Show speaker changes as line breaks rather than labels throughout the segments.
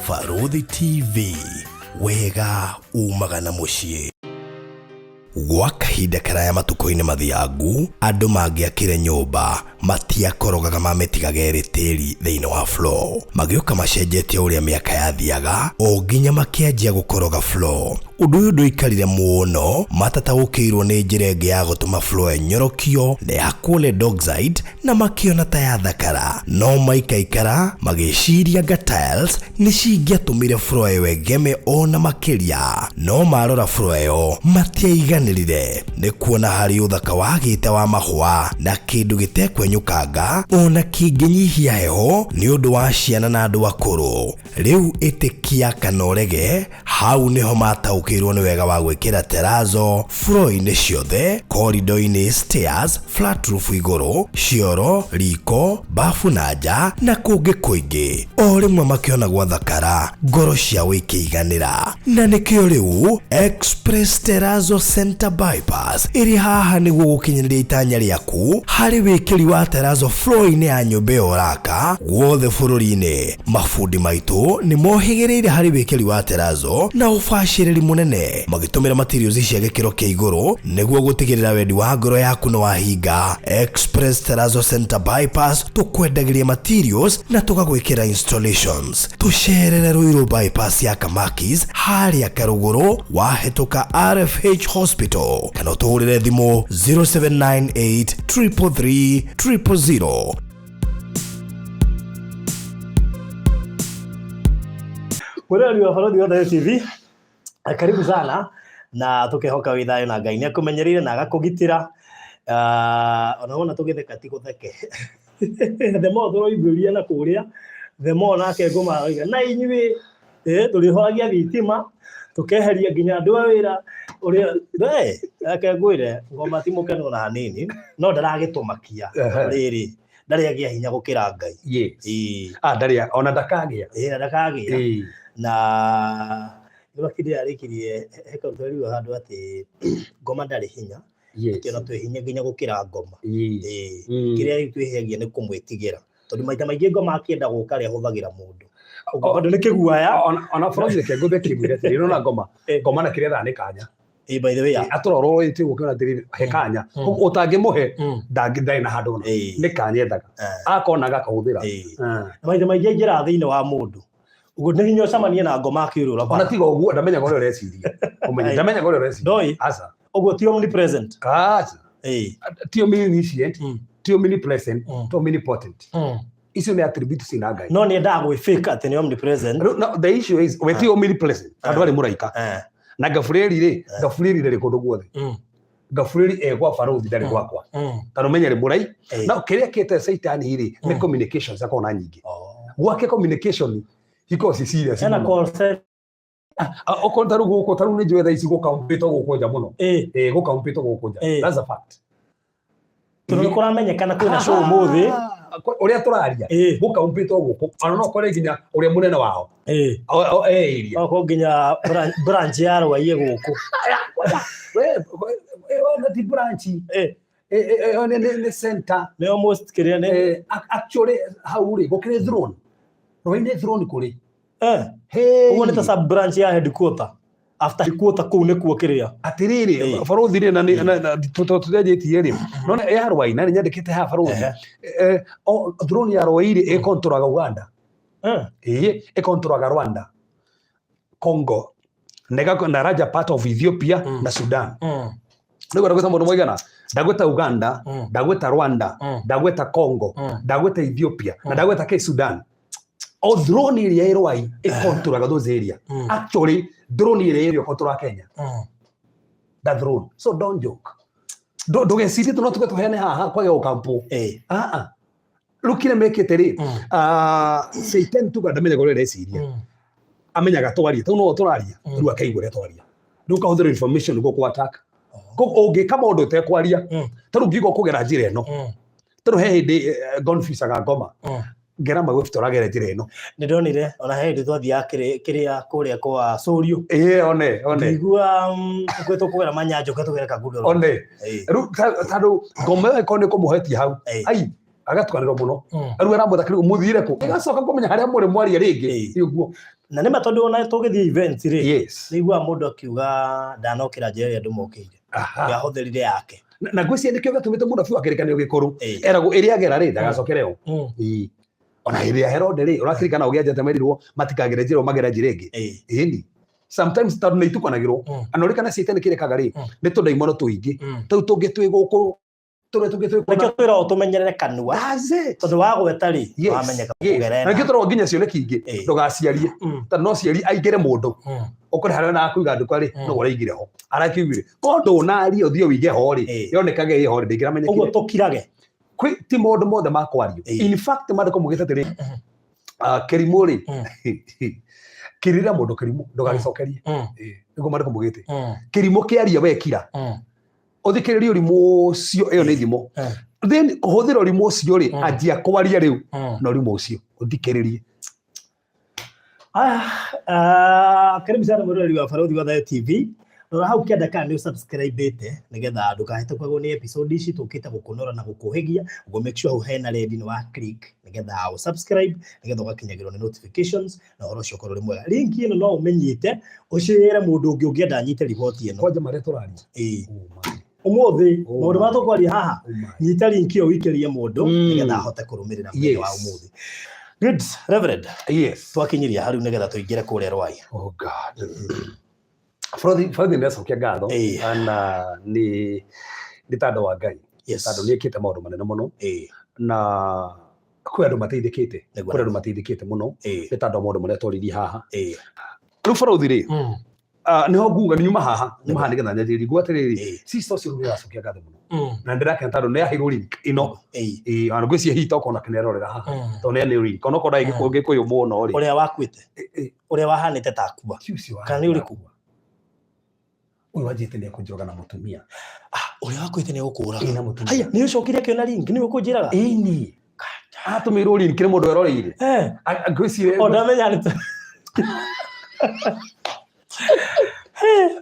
Barũthi TV, wega umaga na mũciĩ. Gwa kahinda karaya matukũ-inĩ mathiangu, andũ mangĩakire nyũmba matiakorogaga mamĩtigaga ĩrĩ tĩri thĩinĩ wa floor. Magĩũka macenjetie ũrĩa mĩaka yathiaga o nginya makĩanjia gũkoroga floor. Ũndũ ũyũ ndũikarire mũno matataũkĩirwo nĩ njĩra ĩngĩ ya gũtũma floor ĩnyorokio na ĩhakwo lead oxide na makĩona ta yathakara. No maikaikara magĩciria anga tiles nĩ cingĩatũmire floor ĩyo ĩgeme o na makĩria. No marora floor ĩyo matiaiganĩrire nĩ kuona harĩ ũthaka wagĩte wa mahũa na kĩndũ gĩtekwenyũkanga o na kĩngĩnyihia heho nĩ ũndũ wa ciana na andũ akũrũ. Rĩu ĩtĩkia kana ũrege, hau nĩho mataũkĩirwo nĩ wega wa gwĩkĩra terazo floor-inĩ ciothe, corridor-inĩ, stairs, flat roof igũrũ, cioro, riko, bafu na nja na kũngĩ kũingĩ. O rĩmwe makĩona gwathakara, ngoro ciao ikĩiganĩra. Na nĩkĩo rĩu Express Terrazzo Center Bypass ĩrĩ haha nĩguo gũkinyanĩria itanya rĩaku harĩ wĩkĩri wa terrazzo floor-inĩ ya nyũmba ĩyo ũraka guothe bũrũri-inĩ. Mabundi maitũ nĩ mohĩgĩrĩire harĩ wĩkĩri wa terrazzo na ũbacĩrĩri mũnene magĩtũmĩra materials cia gĩkĩro kĩa igũrũ nĩguo gũtigĩrĩra wendi wa ngoro yaku nĩ wahinga. Express Terrazzo Center Bypass tũkwendagĩria materials na tũgagwĩkĩra installations. Tũcerere Ruiru Bypass ya Kamakis harĩa Karũgũrũ wahĩtũka RFH Hospital kana ũtũhũrĩre thimũ 0798 333 000.
Mwĩroreri wa Barũthi wa Thayũ TV, karibu sana na tukihoka wĩ thayũ na Ngai nĩ akũmenyereire na agakũgitĩra. Ona wona tũgĩtheka ti gũtheke. The more tũroimbũria na kũrĩa, the more nake ngũma aroiga na inyuĩ tũrĩhoragia thitima tũkeheria nginya andũ a wĩra ũrĩa reke ngwĩre ngoma ti mũkenu ona hanini no ndaragĩtũmakia rĩrĩ ndarĩ agĩa hinya gũkĩra Ngai.
Yes.
Ĩĩ.
Ah, ndarĩ ona ndakagĩa.
Ĩĩ, na ndakagĩa.
Ĩĩ.
Na nĩwakindĩ arĩkirie he kaũndũ twerirwo handũ atĩ ngoma ndarĩ hinya.
Yes.
Atĩ ona twĩ hinya nginya gũkĩra ngoma.
Ĩĩ.
Ĩĩ. Kĩrĩa rĩu twĩhĩagia nĩ kũmwĩtigĩra. Tondũ maita maingĩ ngoma akĩenda gũka rĩ ahũthagĩra mũndũ. Ũguo bado nĩ kĩguaya.
Ona bũrũri reke ngũthekie mwĩre atĩrĩ, nĩũrona ngoma,
Ĩĩ.
ngoma na kĩrĩa ethaga nĩ kanya.
Ĩĩ, by the way, yeah.
Atũrororĩte ũguo ũkĩona atĩrĩrĩ, he kanya. Koguo ũtangĩmũhe, ndarĩ na handũ ona. Nĩ kanya ethaga. Akona agakahũthĩra.
Na maita maingĩ aingĩraga thĩinĩ wa mũndũ. Ũguo nĩ hinya ũcemanie na ngoma akĩũrũra
Ona
bara.
tiga ũguo ndamenyaga ũrĩa ũreciria. Ũmenye, ndamenyaga ũrĩa ũreciria.
Ndoĩ.
Aca.
Ũguo ti omnipresent.
Aca. Ti omniscient, ti omnipresent, ti omnipotent. Icio nĩ attributes cina Ngai.
No nĩ endaga gwĩ fake atĩ nĩ omnipresent.
No, no, the issue is we ti omnipresent tondũ arĩ mũraika. Na Gabureli rĩ, Gabureli ndarĩ kũndũ guothe. Gabureli e gwa barũthi ndarĩ gwakwa. Tondũ menye nĩ mũrai. No kĩrĩa kĩte Caitani rĩ, nĩ communications akoragwo na nyingĩ. Gwake communication ikoragwo ci serious
Hena
mũno.
call center.
Okorwo ta rĩu gũkũ, ta rĩu nĩ njũĩ thaa ici gũkaumpĩtwo gũkũ nja mũno. Gũkaumpĩtwo gũkũ nja. That's a fact.
Tondũ nĩ kũramenyekana kwĩna show ũmũthĩ.
Ũrĩa tũraria, gũkaumpĩtwo gũkũ. Ona no ũkore nginya ũrĩa mũnene wao. E area.
No ũkorwo nginya branch ya Rwaiĩ gũkũ.
We, ti branch. Nĩ center.
Nĩ almost kĩrĩa nĩ.
Actually, hau rĩ, gũkĩrĩ throne. Rwai nĩ throne kũrĩ.
Hey. Ũguo nĩ ta sub branch ya headquarter. After headquarter kũu nĩkuo kĩrĩa.
Atĩrĩrĩ, barũthi rĩ, na nĩ- na tũtianjĩtie rĩ, nona ya Rwai, na nĩ nyandĩkĩte haha barũthi. Throne ya Rwai rĩ, ĩkontroraga Uganda. Ĩĩ, ĩkontroraga Rwanda, Congo, na na larger part of Ethiopia na Sudan. Rĩu ndagwĩta mũndũ mũigana, ndagwĩta Uganda, ndagwĩta Rwanda, ndagwĩta Congo, ndagwĩta Ethiopia, na ndagwĩta kĩ Sudan. O drone ĩrĩa ĩ Rwai ĩkontroraga those area. Actually, drone ĩrĩa ĩrĩa ĩkontroraga Kenya. That drone. So don't joke. Ndũgecirie tũ no tuge tũheane haha kwage gũkampũ. Ah, ah. Rĩu kĩrĩa mekĩte rĩ, Satan tuga ndamenyaga ũrĩa areciria. Amenyaga twaria, tondũ no tũraria, rĩu akaigua ũrĩa twaria. Rĩu ũkahũthĩra information nĩguo kũ attack. Koguo ũngĩka maũndũ ũtekwaria, ta rĩu ngiuga ũkũgera njĩra ĩno, ta rĩu he hĩndĩ ngonficaga ngoma, ngera magwĩbita ũragera njĩra ĩno.
Nĩ ndonire ona he hĩndĩ twathiaga kĩrĩa kũrĩa kwa Sũriũ.
Ĩĩ, one, one.
Ngĩigua, kwĩ tũkũgera Manyanjũ, kwĩ tũgere Kangundo Road.
One. Rĩu tondũ ngoma ĩyo ĩkorwo nĩ kũmũhetia hau. Ai, Agatukanĩrwo mũno. Rĩu aramwetha kĩrĩu mũthiire kũ? Ĩgacoka kũmenya harĩa mũrĩ mwaria rĩngĩ. Ti ũguo.
Na nĩ ma tondũ ona tũgĩthiĩ events rĩ,
Yes.
nĩ iguaga mũndũ akiuga ndanokĩra njĩra ĩrĩa andũ mokĩire. Ahũthĩrire yake.
Na ngwĩciria nĩkĩo gĩatũmĩte mũnabii wa kĩrĩkanĩro gĩkũrũ eragwo ĩrĩa agera rĩ ndagacokere ho. Ĩĩ. Ona hĩndĩ ya Herode rĩ, ũrakirikana ũgĩa njata merirwo matikagere njĩra magere njĩra ĩngĩ. Ĩni. Sometimes tondũ nĩ itukanagĩrwo. Ana ũrĩkana citani kĩrĩkaga rĩ, nĩ tũndaimono tũingĩ. Tũu tũngĩ twĩ gũkũ tũrĩa tũngĩ twĩ
Nĩkĩo twĩragwo tũmenyerere kanua.
That's it.
Tondũ wagweta rĩ,
Yes.
wamenyeka
Yes.
kũgera
Na nĩkĩo tũragwo nginya cioneki ingĩ ndũgaciarie. Tondũ no ciari aingĩre mũndũ. Ũkore harĩa na kuiga nduka rĩ, no ũraigire ho. Arakiugire, ko ndũnaria ũthiĩ ũige ho rĩ, yonekage ĩ ho rĩ, ndĩngĩramenyekire.
Ũguo tũkirage.
Kwĩ ti maũndũ mothe ma kwario. In fact maandĩko maugĩte atĩrĩ, kĩrimũ rĩ, kirira mũndũ kĩrimũ ndũgagĩcokerie. Nĩguo maandĩko maugĩte. Kĩrimũ kĩaria we kira. Ũthikĩrĩrie ũrimũ ũcio, ĩyo nĩ thimo. Then kũhũthĩra ũrimũ ũcio rĩ, anjia kwaria rĩu na ũrimũ ũcio ũthikĩrĩrie.
Aya, karibu sana mwĩroreri wa Barũthi wa Thayo TV. Rora hau kĩanda kana nĩ ũsubscribe-ĩte nĩgetha ndũkahĩtũkagwo nĩ episode ici tũkĩte gũkũnora na gũkũhĩgia. Ũguo make sure hau hena red nĩ wa click nĩgetha ũsubscribe nĩgetha ũgakinyagĩrwo nĩ notifications na ũhoro ũcio ũkorwo ũrĩ mwega. Link ĩno no ũmĩnyite ũcĩre mũndũ ũngĩ ũngĩenda anyite riboti ĩno.
Kwanja marĩa tũraria.
Ĩĩ.
Oh my.
Ũmũthĩ
Oh
maũndũ
my.
marĩa tũkwaria haha
Oh my.
nyita link ĩyo ũikĩrie mũndũ nĩgetha ahote kũrũmĩrĩra mũthenya wa ũmũthĩ. Good, Reverend.
Yes.
Twakinyiria hau nĩgetha tũingĩre kũrĩa Rwai.
Oh God. Bũrũthi bũrũthi nĩ acokia ngatho na nĩ tandũ wa Ngai. Tandũ nĩ ekĩte maũndũ manene mũno. Na kwĩ andũ mateithĩkĩte. Kwĩ andũ mateithĩkĩte mũno. Nĩ tandũ wa maũndũ marĩa twaririe haha. Rĩu bũrũthi rĩ, nĩho nguga nĩ nyuma haha, nyuma haha nĩgetha nyanjĩrĩrie. Nguga atĩrĩrĩ, sister ũcio rĩu nĩaracokia ngatho mũno. Na ndĩrakena tondũ nĩ aheirwo link ĩno. Ona ngwĩciria hihi tokorwo nake nĩarorera haha. Tondũ nĩ aneo link. Onokorwo ndarĩ Gĩkũyũ mũno rĩ.
Ũrĩa wakuĩte? Ũrĩa wahanĩte ta akua?
Ti ũcio wa
Kana nĩ ũrĩkũ?
Ũyũ wanjĩte nĩ ekũnjũraga na mũtumia.
Ũrĩa wakuĩte nĩ egũkũraga?
Ĩ, na mũtumia.
Haya, nĩ ũcokire akĩona link, nĩwe ũkũnjĩraga?
Ĩni. Atũmĩirwo link nĩ mũndũ eroreire. Ngwĩciria
O ndamenya nĩ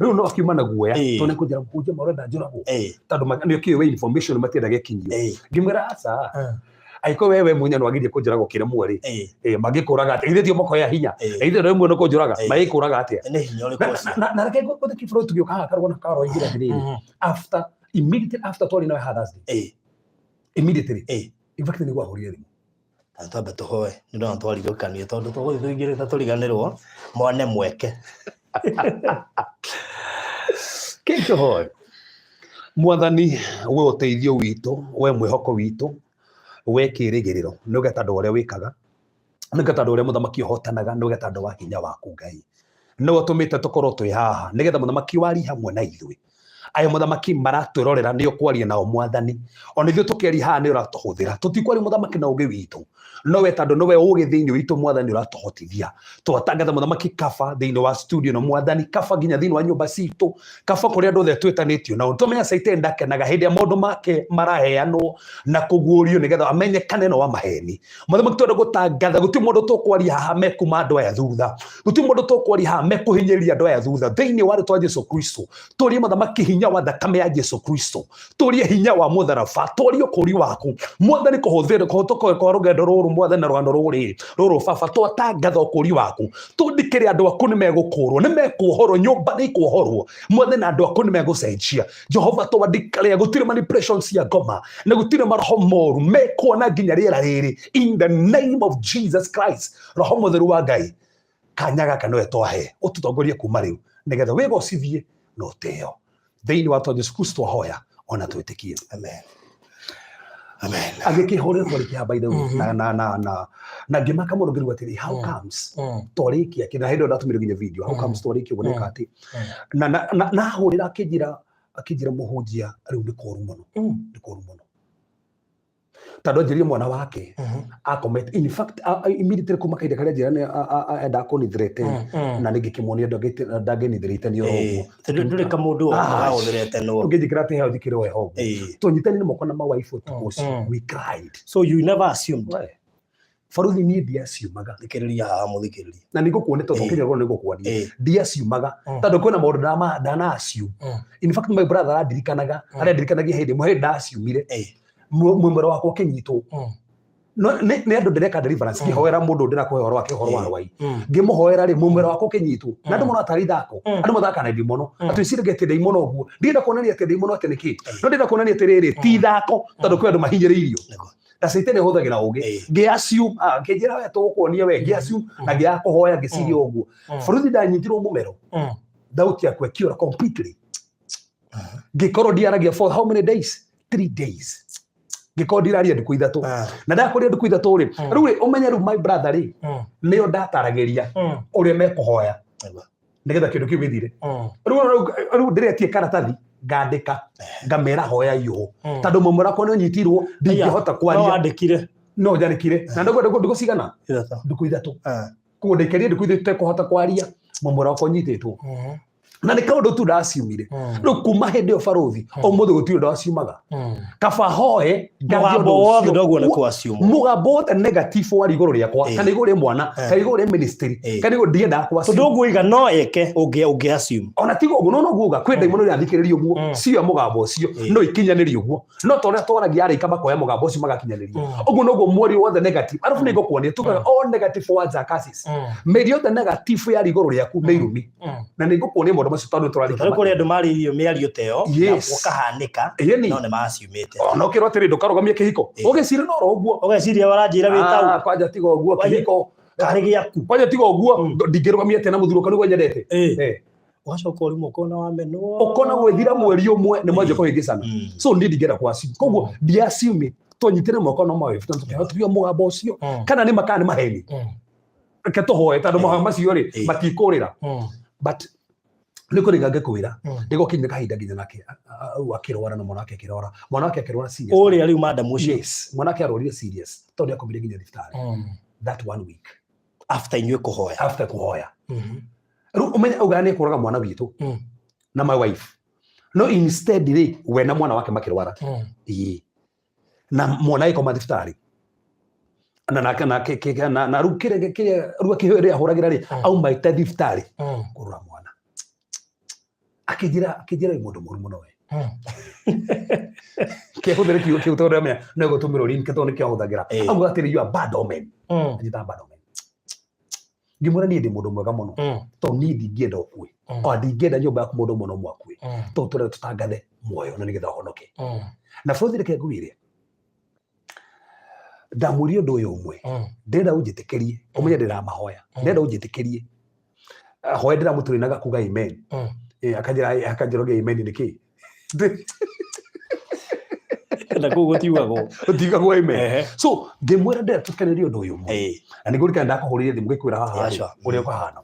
Rĩu no akiuma na guoya tondũ nĩ kũnjĩra mũhunjia marenda njũragwo. Tondũ nĩ ũkĩũĩ we information matienda gĩkinyio. Ngĩmwĩra aca. Angĩkorwo we mwenyewe no wageria kũnjũraga ũkĩremwo rĩ, mangĩkũraga atĩa? Ithe tio moko ya hinya. Ithe rĩmwe nĩ kũnjũraga, mangĩkũraga atĩa?
Nĩ hinya ũrĩkũ ũcio?
Na reke ngũthĩ kĩbũrũri tũgĩũka haha karũgano karo ingĩra atĩrĩrĩ. After, immediately after twarĩ nawe haha Thursday. Immediately. In fact nĩguo ahũrire thimũ.
Ta twambe tũhoe, nĩ ndona twarirũkanio tondũ tũgũthiĩ tũingĩrĩte tũriganĩrwo mone mweke.
Kĩtũhoe. Mwathani, we ũteithio witũ, we mwĩhoko witũ, we kĩĩrĩgĩrĩro, nĩ ũgeta andũ ũrĩa wĩkaga, nĩ ũgeta andũ ũrĩa mũthamaki ũhotanaga, nĩ ũgeta andũ wa hinya waku Ngai. Nĩwe ũtũmĩte tũkorwo twĩ haha, nĩgetha mũthamaki warie hamwe na ithuĩ. Aya mũthamaki maratwĩrorera nĩ ũkwaria nao mwathani. Ona ithuĩ tũkĩaria haha nĩ ũratũhũthĩra. Tũtikwaria mũthamaki na ũgĩ witũ. No we tondũ nĩwe ũgĩ thĩinĩ witũ mwathani ũratũhotithia. Twatangatha mũthamaki kaba thĩinĩ wa studio na mwathani kaba nginya thĩinĩ wa nyũmba citũ. Kaba kũrĩa andũ othe twĩtanĩtio nao. Tũmenya Caitani ndakenaga hĩndĩ ĩrĩa maũndũ make maraheanwo na kũguũrio nĩgetha amenyekane no wa maheni. Mũthamaki twenda gũtangatha gũtirĩ mũndũ tũkwaria haha mekuma andũ aya thutha. Gũtirĩ mũndũ tũkwaria haha mekũhinyĩrĩria andũ aya thutha. Thĩinĩ wa rĩtwa Jesu Kristo. Tũrie mũthamaki hinya wa thakame ya Jesu Kristo. Tũrie hinya wa mũtharaba. Tũrie ũkũũri waku. Mwathani kũhũthĩra kũhĩtũka kwa rũgendo rũrũ mwathani na rũgano rũrĩ rũrũ baba twatangatha ũkũũri waku. Tũndikĩre andũ aku nĩ megũkũũrwo, nĩ mekuohorwo, nyũmba nĩ ikuohorwo. Mwathani na andũ aku nĩ megũcenjia. Jehova twandikĩre gũtirĩ manipulation cia ngoma na gũtirĩ maroho moru mekuona nginya rĩera rĩrĩ. In the name of Jesus Christ, roho mũtheru wa Ngai, kanya gaka nĩwe twahe ũtũtongorie kuma rĩu nĩgetha wĩgocithie na ũtĩo thĩinĩ wa twa Jesu Kristo twahoya ona twĩtĩkie.
Amen. Amen.
Agĩkĩhũrĩra twarĩkia by the way na na na na na ngĩmaka mũno ngĩrigwo atĩrĩ how comes twarĩkia kĩ na hĩndĩ ĩyo ndatũmĩire nginya video how comes twarĩkia ũguo nĩka atĩ na na na na ahũrĩra akĩnjĩra akĩnjĩra mũhunjia rĩu nĩ kũru mũno nĩ kũru mũno tondũ anjĩrire mwana wake akomete in fact immediately kuma kahinda karĩa njĩra nĩ endaga kũni threaten na nĩ ngĩkĩmuonia ndangĩni threaten oro ũguo
Tondũ ndũrĩ kamũndũ gagũthreatenwo.
Ũngĩnjĩkĩra atĩ heo njĩkĩre heho ũguo. Tũnyitanire moko na mawaifu ũtukũ ũcio. We cried.
So you never assumed.
We. Baruthi niĩ ndiaciumaga.
Thikĩrĩria haha mũthikĩrĩria.
Na nĩ ngũkuonia tondũ ũkĩnya nĩ ngũkuonia. Ndiaciumaga tondũ kwĩna maũndũ ndana assume. In fact my brother arandirikanaga arandirikanagia hĩndĩ ĩmwe hĩndĩ ndaciumire. Mwĩmwero wakwa ũkĩnyitwo. No nĩ andũ ndĩreka deliverance, ngĩhoera mũndũ ndĩrakũhe ũhoro wake, ũhoro wa rwai. Ngĩmũhoera rĩ, mũmero wakwa ũkĩnyitwo. Na andũ mona tarĩ ithako. Andũ mathaka na ndimono. Atwĩciragia atĩ ndaimono ũguo. Ndirenda kuonania atĩ ndaimono atĩ nĩkĩ. No ndĩrenda kuonania atĩrĩrĩ, ti ithako tondũ kwĩ andũ mahinyĩrĩirio. Na Satan ĩhũthagĩra ũgĩ. Ngĩ assume, ngĩnjĩra we tũgũkuonia we, ngĩ assume na ngĩaga kũhoya ngĩciria ũguo. Bũrũri ndanyitirwo mũmero. Thauti yakwa ĩkĩũra completely. Ngĩkorwo ndiaragia for how many days? 3 days. Ngĩkorwo ndiraria ndukũ 3. Na ndakũria ndukũ 3 rĩ, rĩu rĩ, ũmenye rĩu my brother rĩ, nĩo ndataragĩria ũrĩa mekũhoya nĩgetha kĩndũ kĩu gĩthire. Rĩu ndĩretie karatathi ngandĩka ngamera hoya ũũ, tondũ mũmwe wakwa nĩ ũnyitirwo, ndingĩhota
No
kwaria.
wandĩkire?
No njandĩkire na ndukũ cigana?
3.
Ndukũ 3. Koguo ndĩkerie ndukũ 3 tekũhota kwaria, mũmwe wakwa ũnyitĩtwo. Na nĩ kaũndũ tu ndaciumire. Rĩu kuma hĩndĩ ĩyo, barũthi, ũmũthĩ gũtirĩ ũndũ waciumaga. Kaba hoe ngathie
Mũgambo
ũndũ
wothe
ũcio.
ndoguo nĩ kwassume.
Mũgambo wothe negative wari igũrũ rĩakwa, kana igũrũ rĩa mwana, kana igũrũ rĩa ministry, kana igũrũ, ndiendaga
Tondũ
kwaciuma.
ũguo no eke ũngĩ assume.
Ona tiga ũguo, no noguo kwĩ ndaimono irathikĩrĩria ũguo, cio mũgambo ũcio no ikinyanĩrie ũguo. No ta ũrĩa twaragia araika makoya mũgambo ũcio magakinyanĩria ũguo, noguo mwario wothe negative. Arabu nĩ ngũkuonia tugaga all negative words are curses. Mĩario yothe negative yarĩ igũrũ rĩaku nĩ irumi, na nĩ ngũkuonia maũndũ macio tondũ tũrarĩkia.
Tondũ kũrĩ andũ marĩirio mĩario ta ĩyo na gũkahanĩka, no nĩ maciumĩte.
Ona ũkĩrwo atĩrĩ ndũkarũgamie kĩhiko, ũgĩcira no ro ũguo.
Ũgeciria waranjĩra wĩ tau.
Kwanja tiga ũguo, kĩhiko
karĩ gĩaku.
Kwanja tiga ũguo, ndingĩrũgamia atĩa na mũthuri ũka nĩguo nyendete.
Ũgacoka ũrimũ ũkona wamenwo.
Ũkona gwĩthira mweri ũmwe nĩ mwanjia kũhĩngĩcana. So niĩ ndingĩenda kwa-assume, koguo ndiassume. Twanyitire moko no mawe tũkĩhotithia mũgambo ũcio, kana nĩ makana nĩ maheni. Reke tũhoe, tondũ mahoya macio rĩ, matikũrĩra. But nĩ kũrĩga ngĩkwĩra nĩgũkinyire kahinda nginya nake akĩrwara, na mwana wake akĩrwara, mwana wake akĩrwara serious.
Ũrĩa rĩu madam ũcio?
Yes, mwana wake arwarire serious tondũ nĩakomire nginya thibitarĩ that one week.
After inyuĩ kũhoya?
After kũhoya. Rĩu ũmenye augaga nĩ ekũraga mwana witũ na my wife, no instead rĩ, we na mwana wake makĩrwara. Ĩĩ, na mwana agĩkoma thibitarĩ na nake na na rĩu kĩrĩa rĩu akĩrĩa ahũragĩra rĩ, aumaĩte thibitarĩ kũrora mwana, akĩnjĩra wĩ mũndũ mũru mũno we. Kĩhũthĩre kiugo kĩu tondũ amenya no gũtũmĩra ũrimi tondũ nĩkĩo ahũthagĩra. Auga atĩrĩ, "You are bad omen." Anjĩtaga bad omen. Ngĩmwĩra niĩ ndĩ mũndũ mwega mũno, tondũ niĩ ndingĩenda ũkue, ona ndingĩenda nyũmba yaku mũndũ ũmwe no mwakue, tondũ tũrenda tũtangathe muoyo na nĩgetha ũhonoke. Na bũrũri, reke ngwĩre, ndamwĩrire ũndũ ũyũ ũmwe. Ndĩrenda ũnjĩtĩkĩrie, ũmenye ndĩramahoya, ndĩrenda ũnjĩtĩkĩrie hoya ndĩramũtũrĩnaga kuga amen. Akanjĩra ũge amen nĩkĩ?
Na kũu gũtiugagwo.
Ũtiugagwo amen. So ngĩmwĩra ndĩrenda tũkenĩrie ũndũ ũyũ ũmwe. Na nĩguo rikana ndakũhũrĩire thimũ ngĩkwĩra haha rĩ, ũrĩa ũkahana.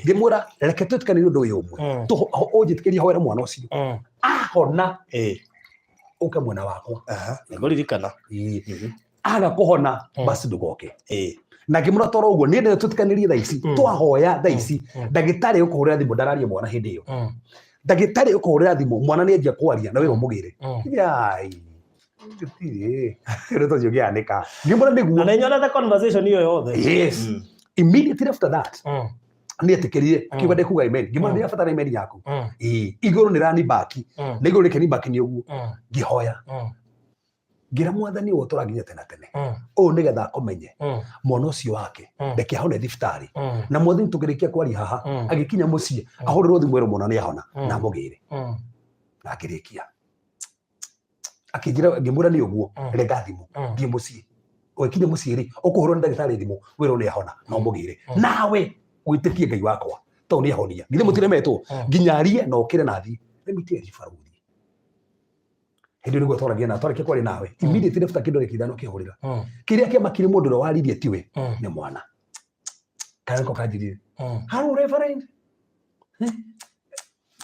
Ngĩmwĩra reke twĩtĩkanĩrie ũndũ ũyũ ũmwe. Ũnjĩtĩkĩrie hoere mwana ũcio, ahona ũke mwena wakwa.
Nĩngũririkana.
Aga kũhona, basi ndũgoke. Na ngĩmwĩra toro ũguo niĩ ndĩrenda twĩtĩkanĩrie thaa ici, twahoya thaa ici, ndagĩtarĩ ũkũhũrĩra thimũ ndararia mwana hĩndĩ ĩyo. Ndagĩtarĩ ũkũhũrĩra thimũ mwana nĩ anjia kwaria na wĩra ũmũgĩre. Yai, gũtirĩ ũndũ ũcio ũngĩhanĩka. Ngĩmwĩra nĩguo.
Na nĩnyonete conversation ĩyo yothe.
Yes. Immediately after that nĩ etĩkĩrire, akiuga ndekuga amen. Ngĩmwĩra ndĩrabatara amen yaku. Ĩĩ, igũrũ nĩ rani baki, na igũrũ rĩkeni baki nĩ ũguo. Ngĩhoya, ngĩra Mwathani ũyũ ũtũra nginya tene tene ũũ nĩgetha akũmenye mwana ũcio wake, reke ahone thibitarĩ. Na Mwathani, tũkĩrĩkia kwaria haha, agĩkinya mũciĩ ahũrĩrwo thimũ ĩrwo mwana nĩ ahona, na amũgĩre. Na akĩrĩkia akĩnjĩra, ngĩmwĩra nĩ ũguo, rega thimũ, thiĩ mũciĩ. Ũgĩkinya mũciĩ rĩ, ũkũhũrwo nĩ ndagĩtarĩ thimũ wĩrwo nĩ ahona na ũmũgĩre. Nawe wĩtĩkie Ngai wakwa tondũ nĩ ahonia. Githĩ mũtiremetwo nginya arie na ũkĩre na athiĩ? Let me tell you, barũthi, hĩndĩ ĩyo nĩguo twaragia na twarĩkia kwaria nawe, immediately after kĩndũ rĩki 5 kĩhũrĩra. Kĩrĩa kĩamakire, mũndũ ũrĩa waririe tiwe, nĩ mwana kana nĩko kanjirire, "Hello reverend."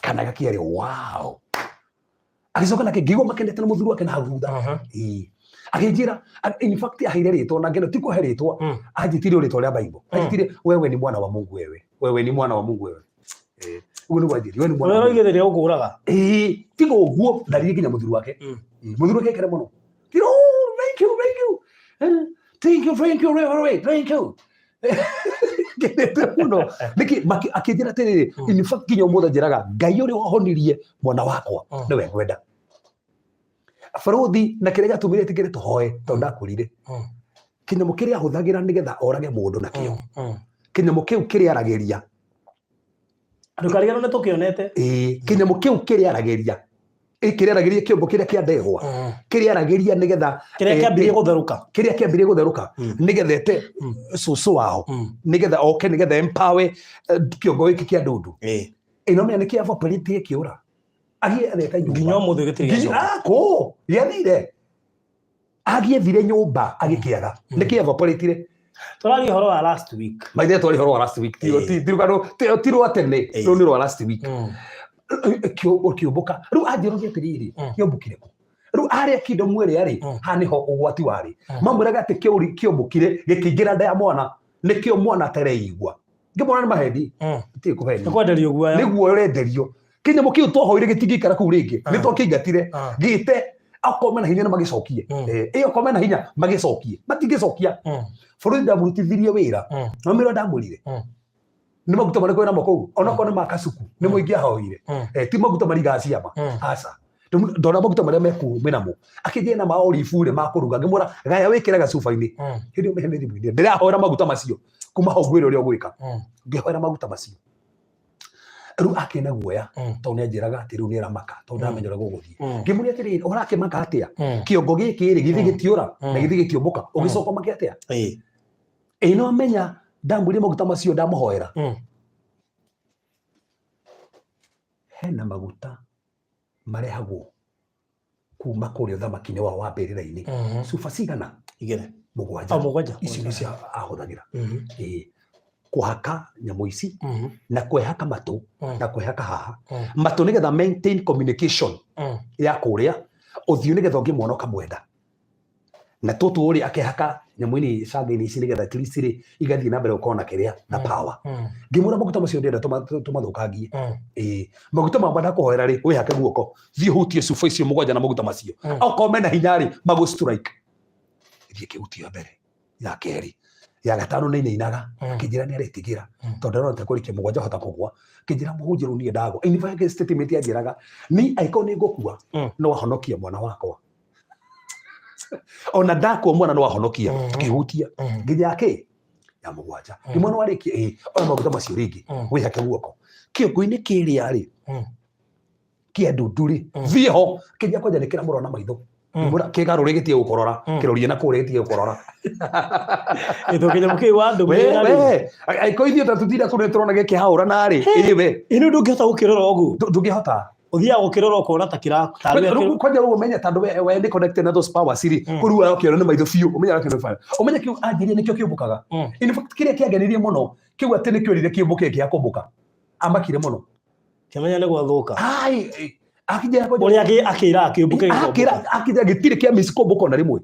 Kana gakĩaria, wow. Agĩcoka nake ngĩigua makenete na mũthuri wake na hau thutha. Ĩĩ. Akĩnjĩra, in fact aheire rĩtwa na ngeno ti kũhe rĩtwa, anjĩtire rĩtwa rĩa Bible. Anjĩtire, "Wewe ni mwana wa Mungu, wewe, wewe ni mwana wa Mungu wewe." Ũguo nĩguo anjĩrire, "Wewe ni mwana
Ũrĩa
wa Mungu."
ũroigĩrĩria ũkũraga.
Ĩĩ, tiga ũguo ndaririe nginya mũthuri wake. Ĩĩ, mũthuri wake ekere mũno. Kĩra, "Oh, thank you, thank you. Thank you, thank you, reverend, thank you." Ngenete mũno. Nĩkĩ akĩnjĩra atĩrĩrĩ, in fact nginya ũmũthĩ anjĩraga Ngai ũrĩa wahonirie mwana wakwa nĩwe ngwenda. Barothi na kĩrĩa gĩatũmire ĩtĩkĩre tũhoe tondũ ndakwĩrire kĩnyamũ kĩrĩa ahũthagĩra nĩgetha orage mũndũ nakĩo, kĩnyamũ kĩu kĩrĩa aragĩria.
Ndũkariganĩrwo nĩ tũkĩonete.
Ĩĩ, kĩnyamũ kĩu kĩrĩa aragĩria, kĩrĩa aragĩria kĩongo kĩrĩa kĩa ndegwa, kĩrĩa aragĩria nĩgetha
Kĩrĩa kĩambirie gũtherũka.
Kĩrĩa kĩambirie gũtherũka nĩgetha ete cũcũ wao, nĩgetha oke, nĩgetha empower kĩongo gĩkĩ kĩa ndundu. Ĩno nĩ kĩa evaporate kĩũra agĩethete nyũmba.
Nginya ũmũthĩ gĩtirĩ gĩacoka.
Ah, kũ gĩathire, agĩethire nyũmba agĩkĩaga, nĩ kĩ evaporatire.
Tũraria ũhoro wa last week.
Maithe, twari ũhoro wa last week, ti rwa tene. Rũu nĩ rwa last week. Kĩũmbũka rĩu anjĩroria atĩrĩrĩ, kĩũmbũkire kũ rĩu arĩa kingdom ĩrĩa rĩ? Haha nĩho ũgwati warĩ. Mamwĩraga atĩ kĩũri kĩũmbũkire gĩkĩingĩra nda ya mwana, nĩkĩo mwana atareigua. Ngĩmwona nĩ maheni. Ti kũheni.
Nĩ kwenderio guoya.
Nĩguo ũrenderio kĩnyamũ kĩu twahoire gĩtingĩikara kũu rĩngĩ. Nĩ twakĩingatire. Gĩte akorwo mena hinya nĩ magĩcokie. Ĩyo akorwo mena hinya magĩcokie, matingĩcokia. Bũrũri ndamũrutithirie wĩra. No mĩro ndamwĩrire nĩ maguta marĩkũ wĩnamo kũu, onokorwo nĩ ma kasuku nĩmo ingĩahoire. Ti maguta marigaga ciama. Aca. Ndona maguta marĩa mekuu menamo, akĩnjĩra na ma olive rĩ ma kũruga, ngĩmwĩra gaya wĩkĩre gacuba-inĩ. Hĩndĩ ĩyo mĩhe thimũ-inĩ, ndĩrahoera maguta macio kuma hau ngwĩre ũrĩa ũgwĩka. Ngĩhoera maguta macio rĩu akĩna guoya, tondũ nĩ anjĩraga atĩ rĩu nĩ aramaka tondũ ndamenya ũrĩa gũgũthiĩ. Ngĩmũria atĩrĩrĩ, ũrakĩmaka atĩa? Kĩongo gĩkĩ rĩ, gĩthiĩ gĩtiũra na gĩthiĩ gĩkĩũmbũka, ũgĩcoka ũmake atĩa? Ĩ no menya ndamwĩrire maguta macio ndamũhoera. Hena maguta marehagwo kuma kũrĩa ũthamaki-inĩ wao wa mbĩrĩra-inĩ. Cuba cigana?
Igĩrĩ.
7.
O, 7.
Icio nĩcio ahũthagĩra. Ĩĩ. Kũhaka nyamũ ici na kwĩhaka matũ na kwĩhaka haha matũ nĩgetha maintain communication ya kũrĩa ũthiũ, nĩgetha ũngĩmuona ũkamwenda. Na tũtũ rĩ, akehaka nyamũ-inĩ canga-inĩ ici nĩgetha at least rĩ igathiĩ na mbere gũkorwo na kĩrĩa na power. Ngĩmwĩra maguta macio ndĩrenda tũmathũkangie. Ĩĩ, maguta makwa ndakũhoera rĩ, wĩhake guoko, thiĩ ũhutie cuba icio 7 na maguta macio. Okorwo mena hinya rĩ, magũ strike. Thiĩ kĩhuti ya mbere, ya kerĩ, ya gatano nĩ inainaga. Akĩnjĩra nĩ aretigĩra tondũ ndarona ta kũrĩkia 7 hota kũgwa. Akĩnjĩra, mũhunjia, rĩu niĩ ndagwa. In fact, statement yanjĩraga ni angĩkorwo nĩ ngũkua, no ahonokie mwana wakwa. Ona ndakua, mwana no ahonokia. Tũkĩhutia nginya kĩ ya 7. Ngĩmwana warĩkia, ĩ oya maguta macio rĩngĩ, wĩhake guoko kĩongo-inĩ kĩrĩa rĩ kĩa ndundu rĩ, thiĩ ho kĩnja kwanja nĩ kĩramũrora na maitho. Ngĩmwĩra kĩgarũre gĩtige gũkũrora, kĩrorie na kũrĩa gĩtige gũkũrora.
Ĩtũ kĩnyamũ kĩu wa
We
ndũmĩra rĩ.
We angĩkorwo ithuĩ ta tũtinda kũrĩa tũrona gĩkĩhaũra narĩ ĩ we.
Ĩno ndũngĩhota gũkĩrora ũguo.
Ndũngĩhota.
Ũthiaga gũkĩrora ũkona ta kĩra tarĩ
Rĩu kwanja rĩu ũmenye tondũ we nĩ connected na those powers rĩ, kũu rĩu ũkĩona nĩ maitho biũ, ũmenye arakĩona biũ, ũmenye kĩu anjirie nĩkĩo kĩũmbũkaga. In fact, kĩrĩa kĩangenirie mũno kĩu atĩ nĩkĩo rĩrĩa kĩũmbũke kĩa kũmbũka, amakire mũno.
Kĩmenya nĩ gwathũka.
Ai, akĩnjĩra kwanja
Ũrĩa akĩra kĩũmbũke gĩkombũka.
Akĩra, akĩnjĩra gĩtirĩ kĩa miss kũmbũka ona rĩmwe.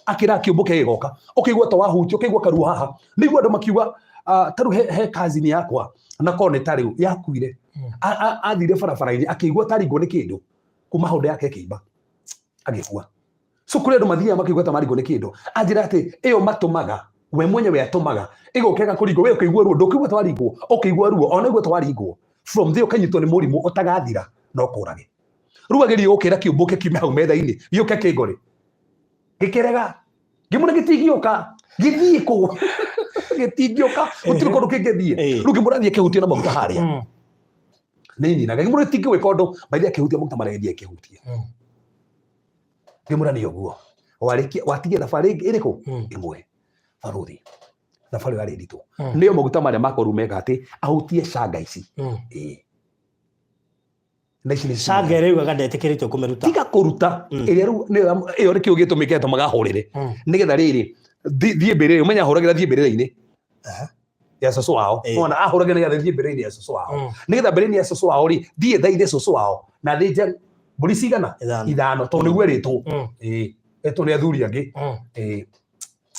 Akĩra kĩũmbũke gĩgoka, ũkĩigua ta wahutio, ũkĩigua karuo haha nĩguo andũ makiuga, ah, ta rĩu he cousin yakwa na korwo nĩ ta rĩu yakuire. Athire barabara-inĩ akĩigua taringwo nĩ kĩndũ kuma hau nda yake ĩkĩimba agĩkua. So kũrĩ andũ mathiaga makĩigua ta maringwo nĩ kĩndũ. Anjĩra atĩ ĩyo matũmaga we mwenyewe atũmaga ĩgoka ĩgakũringwo, we ũkĩigua ruo, ndũkĩigua ta waringwo, ũkĩigua ruo ona igua ta waringwo. From there ũkanyitwo nĩ mũrimũ ũtagathira no kũrage. Rĩu agerie gũkĩra kĩũmbũke kiume hau metha-inĩ gĩũke kĩngore, gĩkĩrega. Ngĩmwĩra gĩtingĩũka, gĩthiĩ kũ? Gĩtingĩũka, gũtirĩ kũndũ kĩngĩthiĩ. Rĩu ngĩmwĩra thiĩ kĩhutie na maguta harĩa. Nĩ ninaga. Ngĩmwĩra gĩtingĩgwĩka ũndũ maithe akĩhutia maguta marĩa, gĩthiĩ akĩhutia. Ngĩmwĩra nĩ ũguo warĩkia watigia thabarĩ ĩrĩkũ? Ĩmwe barũthi, thabarĩ ĩyo yarĩ nditũ. Nĩyo maguta marĩa makoru meka atĩ ahutie canga ici. Ĩĩ, na ici nĩ
Canga ĩrĩa yugaga ndetĩkĩrĩtio kũmĩruta.
Tiga kũruta. Ĩrĩa rĩu ĩyo nĩkĩo gĩtũmĩke tũmaga hũrĩre nĩgetha rĩrĩ thiĩ mbĩrĩra, ũmenya ahũragĩra thiĩ mbĩrĩra-inĩ ya cũcũ wao. Wona ahũragĩra nĩgetha thiĩ mbĩrĩra-inĩ ya cũcũ wao, nĩgetha mbĩrĩra-inĩ ya cũcũ wao rĩ, thiĩ thaithe cũcũ wao na thĩnje mbũri cigana?
5.
5, tondũ nĩguo ĩrĩtwo. Ĩĩ, ĩtwo nĩ athuri angĩ. Ĩĩ,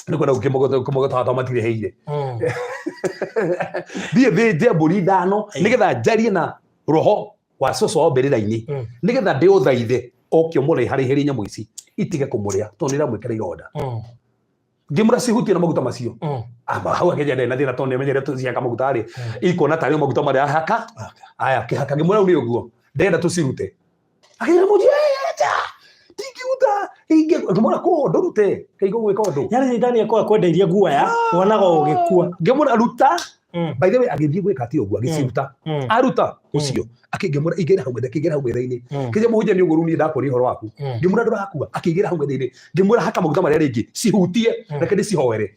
nĩ kwenda gũkĩmũgota tondũ matirĩhĩire. Thiĩ thĩnje mbũri 5 nĩgetha njarie na roho wa cũcũ wao mbĩrĩra-inĩ, nĩgetha ndĩũthaithe oke ũmũrĩharĩhĩrie nyamũ ici itige kũmũrĩa tondũ nĩ iramwĩkĩra ironda. Ngĩmũra cihutie na maguta macio. Amba hau akĩnjia ndarĩ na thĩna tondũ nĩamenyere ciaka maguta rĩ, ikona tarĩ o maguta marĩa ahaka aya kĩhaka. Ngĩmwĩra rĩu nĩ ũguo ndĩrenda tũcirute. Akĩnjĩra mũnjia ndingĩruta. Ingĩ ngĩmwĩra kũ ndũrute kĩigo gwĩka ũndũ.
Yani caitani akorwo akwendeirie guoya wonaga ũgĩkua.
Ngĩmwĩra ruta. By the way agĩthiĩ gwĩka atĩ ũguo agĩciruta. Aruta ũcio akĩngĩmwĩra ingĩra hau akĩingĩra hau metha-inĩ. Kĩnja mũhunjia nĩ ũguo rĩu niĩ ndakuonia ũhoro waku. Ngĩmwĩra ndũrakua akĩingĩra hau metha-inĩ. Ngĩmwĩra haka maguta marĩa rĩngĩ cihutie reke ndĩcihoere.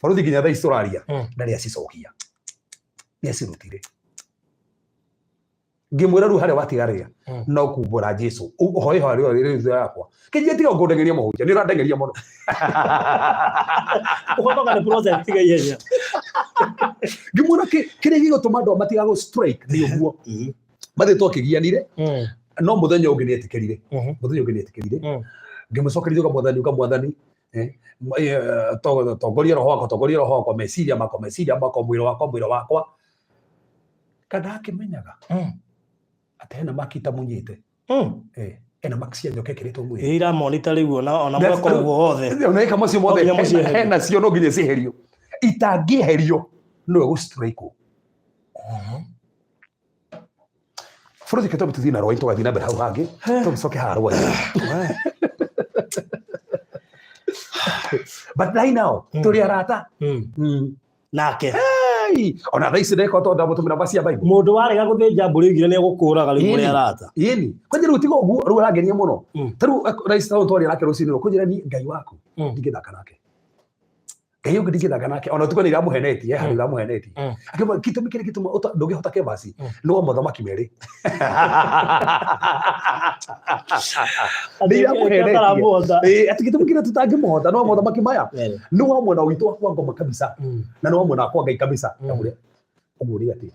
Barũthi nginya thaa ici tũraria ndarĩ acicokia. Nĩ acirutire. Ngĩmwĩra rĩu harĩa watigarĩra no kumbũra Jesu ũhoe ihoya rĩo rĩrĩ thutha yakwa. Kĩnjia tiga kũndengeria mũhunjia nĩ ũrandengeria mũno.
Ũhonoka nĩ process tiga ihenya.
Ngĩmwĩra kĩrĩa gĩgũtũma andũ matiga gũ strike nĩ ũguo. Mathiĩ twakĩgianire no mũthenya ũngĩ nĩ etĩkĩrire. Mũthenya ũngĩ nĩ etĩkĩrire. Ngĩmũcokeria uga mwathani uga mwathani tongoria roho wakwa tongoria roho wakwa meciria makwa meciria makwa mwĩrĩ wakwa mwĩrĩ wakwa. Kana akĩmenyaga atĩ hena maki itamunyĩte. Hena maki cia nyoka ĩkĩrĩtwo mwĩrĩ.
Ĩ iramonita rĩu ona mweka ũguo wothe.
Ona ĩka macio mothe
No nginya mũcieherie.
hena cio no nginya cieherio. Itangĩeherio no ĩgũ strike. Bũrũri kĩtwa tũthiĩ na rwaĩ tũgathiĩ na mbere hau hangĩ tũgĩcoke haha rwaĩ. But right now tũrĩ arata.
Nake.
Hey! Ona thaa ici ndeka tondũ ndamũtũmĩra mba cia Bible.
Mũndũ warega gũthĩnja mbũri oigire nĩ egũkũraga rĩu mũrĩ arata.
Ĩni. Kwanja rĩu tiga ũguo rĩu arangenia mũno. Ta rĩu rais tondũ twaria nake rũcinĩ rũrũ kũnjĩra niĩ Ngai waku ndingĩthaka nake. Ngai ũngĩ ndingĩthaka nake ona ũtukũ nĩ iramũhenetie handũ iramũhenetie. Akĩmwĩra gĩtũmi kĩrĩa gĩtũma ndũngĩhota kĩvaci nĩ wa mothamaki merĩ. Nĩ iramũhenetie. Ĩĩ, atĩ gĩtũmi kĩrĩa tũtangĩmũhota nĩ wa mothamaki maya nĩ wa mwena witũ wa kwa ngoma kabisa na nĩ wa mwena wa kwa Ngai kabisa. Ndamwĩra ũguo nĩ atĩ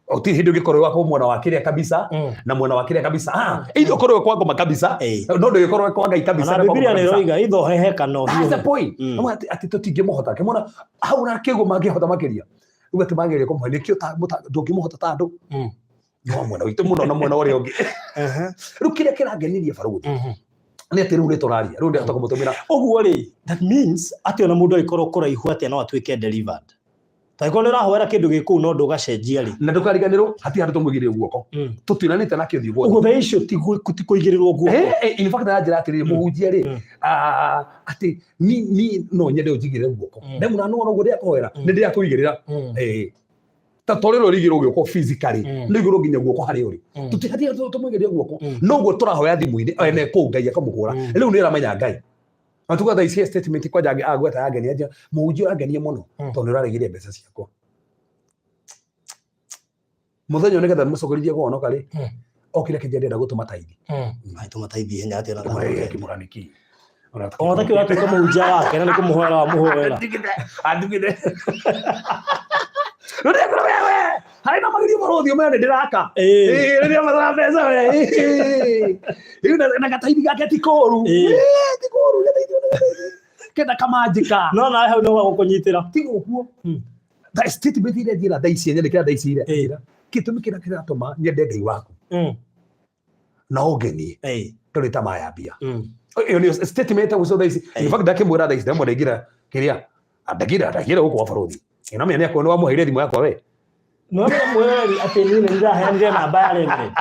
gũtirĩ hĩndĩ ũngĩkorwo wĩ wa mwena wa kĩrĩa kabisa na mwena wa kĩrĩa kabisa. Either ũkorwo wĩ kwa ngoma kabisa no ndũgĩkorwo wĩ kwa Ngai kabisa
Ona
na kwa
Bibilia
ngoma
nĩ
kabisa.
ĩroiga itho hehe kana
That's the
ũhiũhe.
point. Amwe atĩ tũtingĩmũhota kĩmona hau na kĩguo mangĩhota makĩria rĩu atĩ magĩrĩire kũmũhe nĩkĩo ndũngĩmũhota ta andũ no mwena witũ mũno na mwena ũrĩa ũngĩ. Rĩu kĩrĩa kĩrangenirie barũthi nĩ atĩ rĩu nĩ tũraria rĩu ndĩrahota kũmũtũmĩra.
Ũguo rĩ, that means atĩ ona mũndũ angĩkorwo kũraihu atĩa no atuĩke delivered. Tangĩkorwo nĩ ũrahoera kĩndũ gĩ kũu no ndũgacenjia rĩ.
Na ndũkariganĩrwo hatirĩ handũ tũmũigĩrĩire guoko. Tũtiũranĩte nake ũthiũ
Ũguo thaa icio ti kũigĩrĩrwo guoko.
In fact aranjĩra atĩrĩrĩ mũhunjia rĩ, atĩ ni no nyende ũnjigĩrĩre guoko. Ndemũra nĩ wona ũguo ndĩrakũhoera, nĩ ndĩrakũigĩrĩra. Ta tondũ rĩrĩ ũrigĩrwo guoko physically, nĩ ũigĩrwo nginya guoko harĩa ũrĩ. Tũtihatirĩ tũmũigĩrĩre guoko. No ũguo tũrahoya thimũ-inĩ, ene kũu Ngai akamũhũra. Rĩu nĩ ũramenya Ngai. Na tuga thaa ici statement kwanja agweta yangenia nja, mũhunjia ũrangenia mũno, tondũ nĩ ũraregire mbeca ciakwa. Mũthenya ũyũ nĩgetha mũcokererie kũhonoka rĩ, okire akĩnjĩra ndĩrenda gũtũma taithi.
Ai, tũma taithi ihenya atĩa na
Ngĩmwĩra,
thayũ?
ngĩmwĩra nĩkĩ?
Ona takĩ ũratuĩka mũhunjia wake na nĩ kũmũhoera wamũhoera.
Andigĩte. Rĩu ndĩrakwĩra we, we, harĩ na magerio mũrũthi ũmenya nĩ ndĩraka. Ĩĩ, rĩrĩa mathaa mbeca we. Ĩĩ. Rĩu na gataithi gake ti kũru. Ĩĩ, ti kũru, gataithi ona gataithi. Kenda kamanjĩka.
No nawe hau nĩho gũkũnyitĩra.
Tiga ũguo. That statement iria njĩra thaa ici nyandĩkĩra thaa ici njĩra. Gĩtũmi kĩrĩa kĩratũma nyende Ngai waku. Na ũngenie. Ndũrĩ tamaa ya mbia. Ĩyo nĩyo statement ya gũcoka thaa ici. In fact ndakĩmwĩra thaa ici ndamwĩra ndaingĩra kĩrĩa. Ndaingĩra ndaingĩra gũkũ gwa barũthi. Ĩno menya nĩ akwa nĩ wamũheire thimũ yakwa we.
No nĩ mwĩreri atĩ niĩ nĩ ndĩraheanire namba ya Reverend.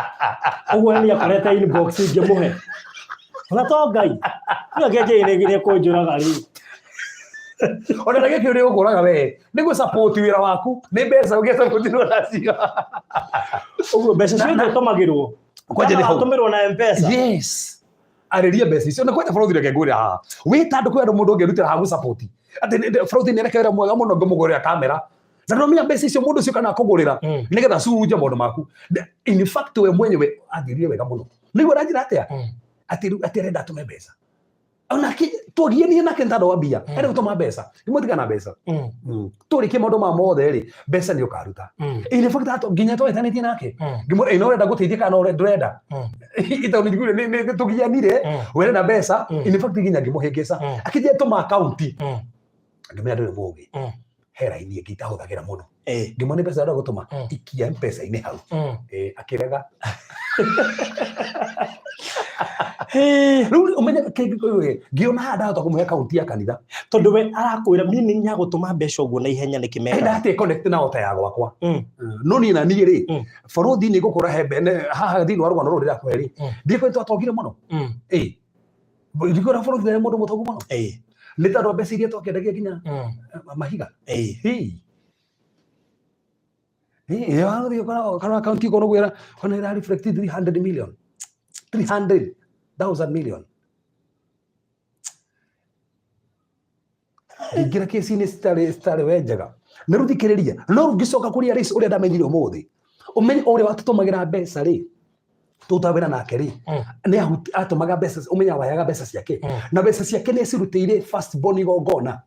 Ũguo nĩ akorete inbox ngĩmũhe. Ona to Ngai. Nĩ kĩnjĩ nĩ nĩ kũnjũraga rĩu.
Ona na gĩkĩ ũrĩ ũkũraga we. Nĩ gũ support wĩra waku. Nĩ mbeca ũgĩ support nacio.
Ũguo mbeca ciothe ũtũmagĩrwo.
Kwanja nĩ hau.
Watũmĩrwo na M-Pesa.
Yes. Arĩria mbeca icio. Na kwanja barũthi reke ngwĩre haha. Wĩ ta andũ kwĩ andũ mũndũ ũngĩrutĩra haha gũ support. Atĩ barũthi nĩ areka wĩra mwega mũno ngĩmũgũrĩra kamera. Na ndũramenya mbeca icio mũndũ ũcio kana akũgũrĩra nĩgetha acurunje maũndũ maku. In fact we mwenyewe anjĩrire wega mũno. Nĩguo aranjĩra atĩa? Atĩ rĩu atĩ arenda atũme mbeca. Ona twagianie nake nĩ tondũ wa mbia. Arenda gũtũma mbeca. Nĩmũtigana na mbeca. Tũrĩkie maũndũ ma mothe rĩ, mbeca nĩ ũkaruta. In fact nginya twahĩtanĩtie nake. Ngĩmwĩra, ĩ no ũrenda gũteithia kana no ndũrenda? Ita nĩ njiguire nĩ tũgianire, we ũrenda mbeca. In fact nginya ngĩmũhĩngĩca. Akĩnjĩra tũma akaunti. Ngĩmwĩra ndũrĩ mũũgĩ. He raini ĩngĩ itahũthagĩra mũno. Ngĩmwĩra nĩ mbeca ũrenda gũtũma, ikia M-Pesa-inĩ hau. Akĩrega. Rĩu ũmenye ngĩona haha ndahota kũmũhe akaunti ya kanitha.
Tondũ we arakwĩra meaning ya gũtũma mbeca ũguo na ihenya nĩ kĩmeka.
Enda atĩ connect na ota ya gwakwa. No niĩ na niĩ rĩ, barũthi nĩ ngũkũra hembe haha thĩinĩ wa rũgano rũrũ ndĩrakũhe rĩ, ndiĩkũĩ twatongire mũno. Ndikora bũrũri nĩ mũndũ mũtongu mũno. Nĩ tondũ wa mbeca iria twakĩendagia nginya mahiga. Ĩĩ. Ĩĩ, wathiĩ ũkora akaunti ũkona gwĩra ona ĩra reflect 300 million. 300,000 million. Ingĩra kesi-inĩ citarĩ we njega. Na rĩu thikĩrĩria, no rĩu ngĩcoka kũrĩ Alice ũrĩa ndamenyire ũmũthĩ. Ũmenye ũrĩa watũtũmagĩra mbeca rĩ, tũrutaga wĩra nake rĩ, nĩ atũmaga mbeca, ũmenye awayaga mbeca ciake. Na mbeca ciake nĩ acirutĩire first born igongona.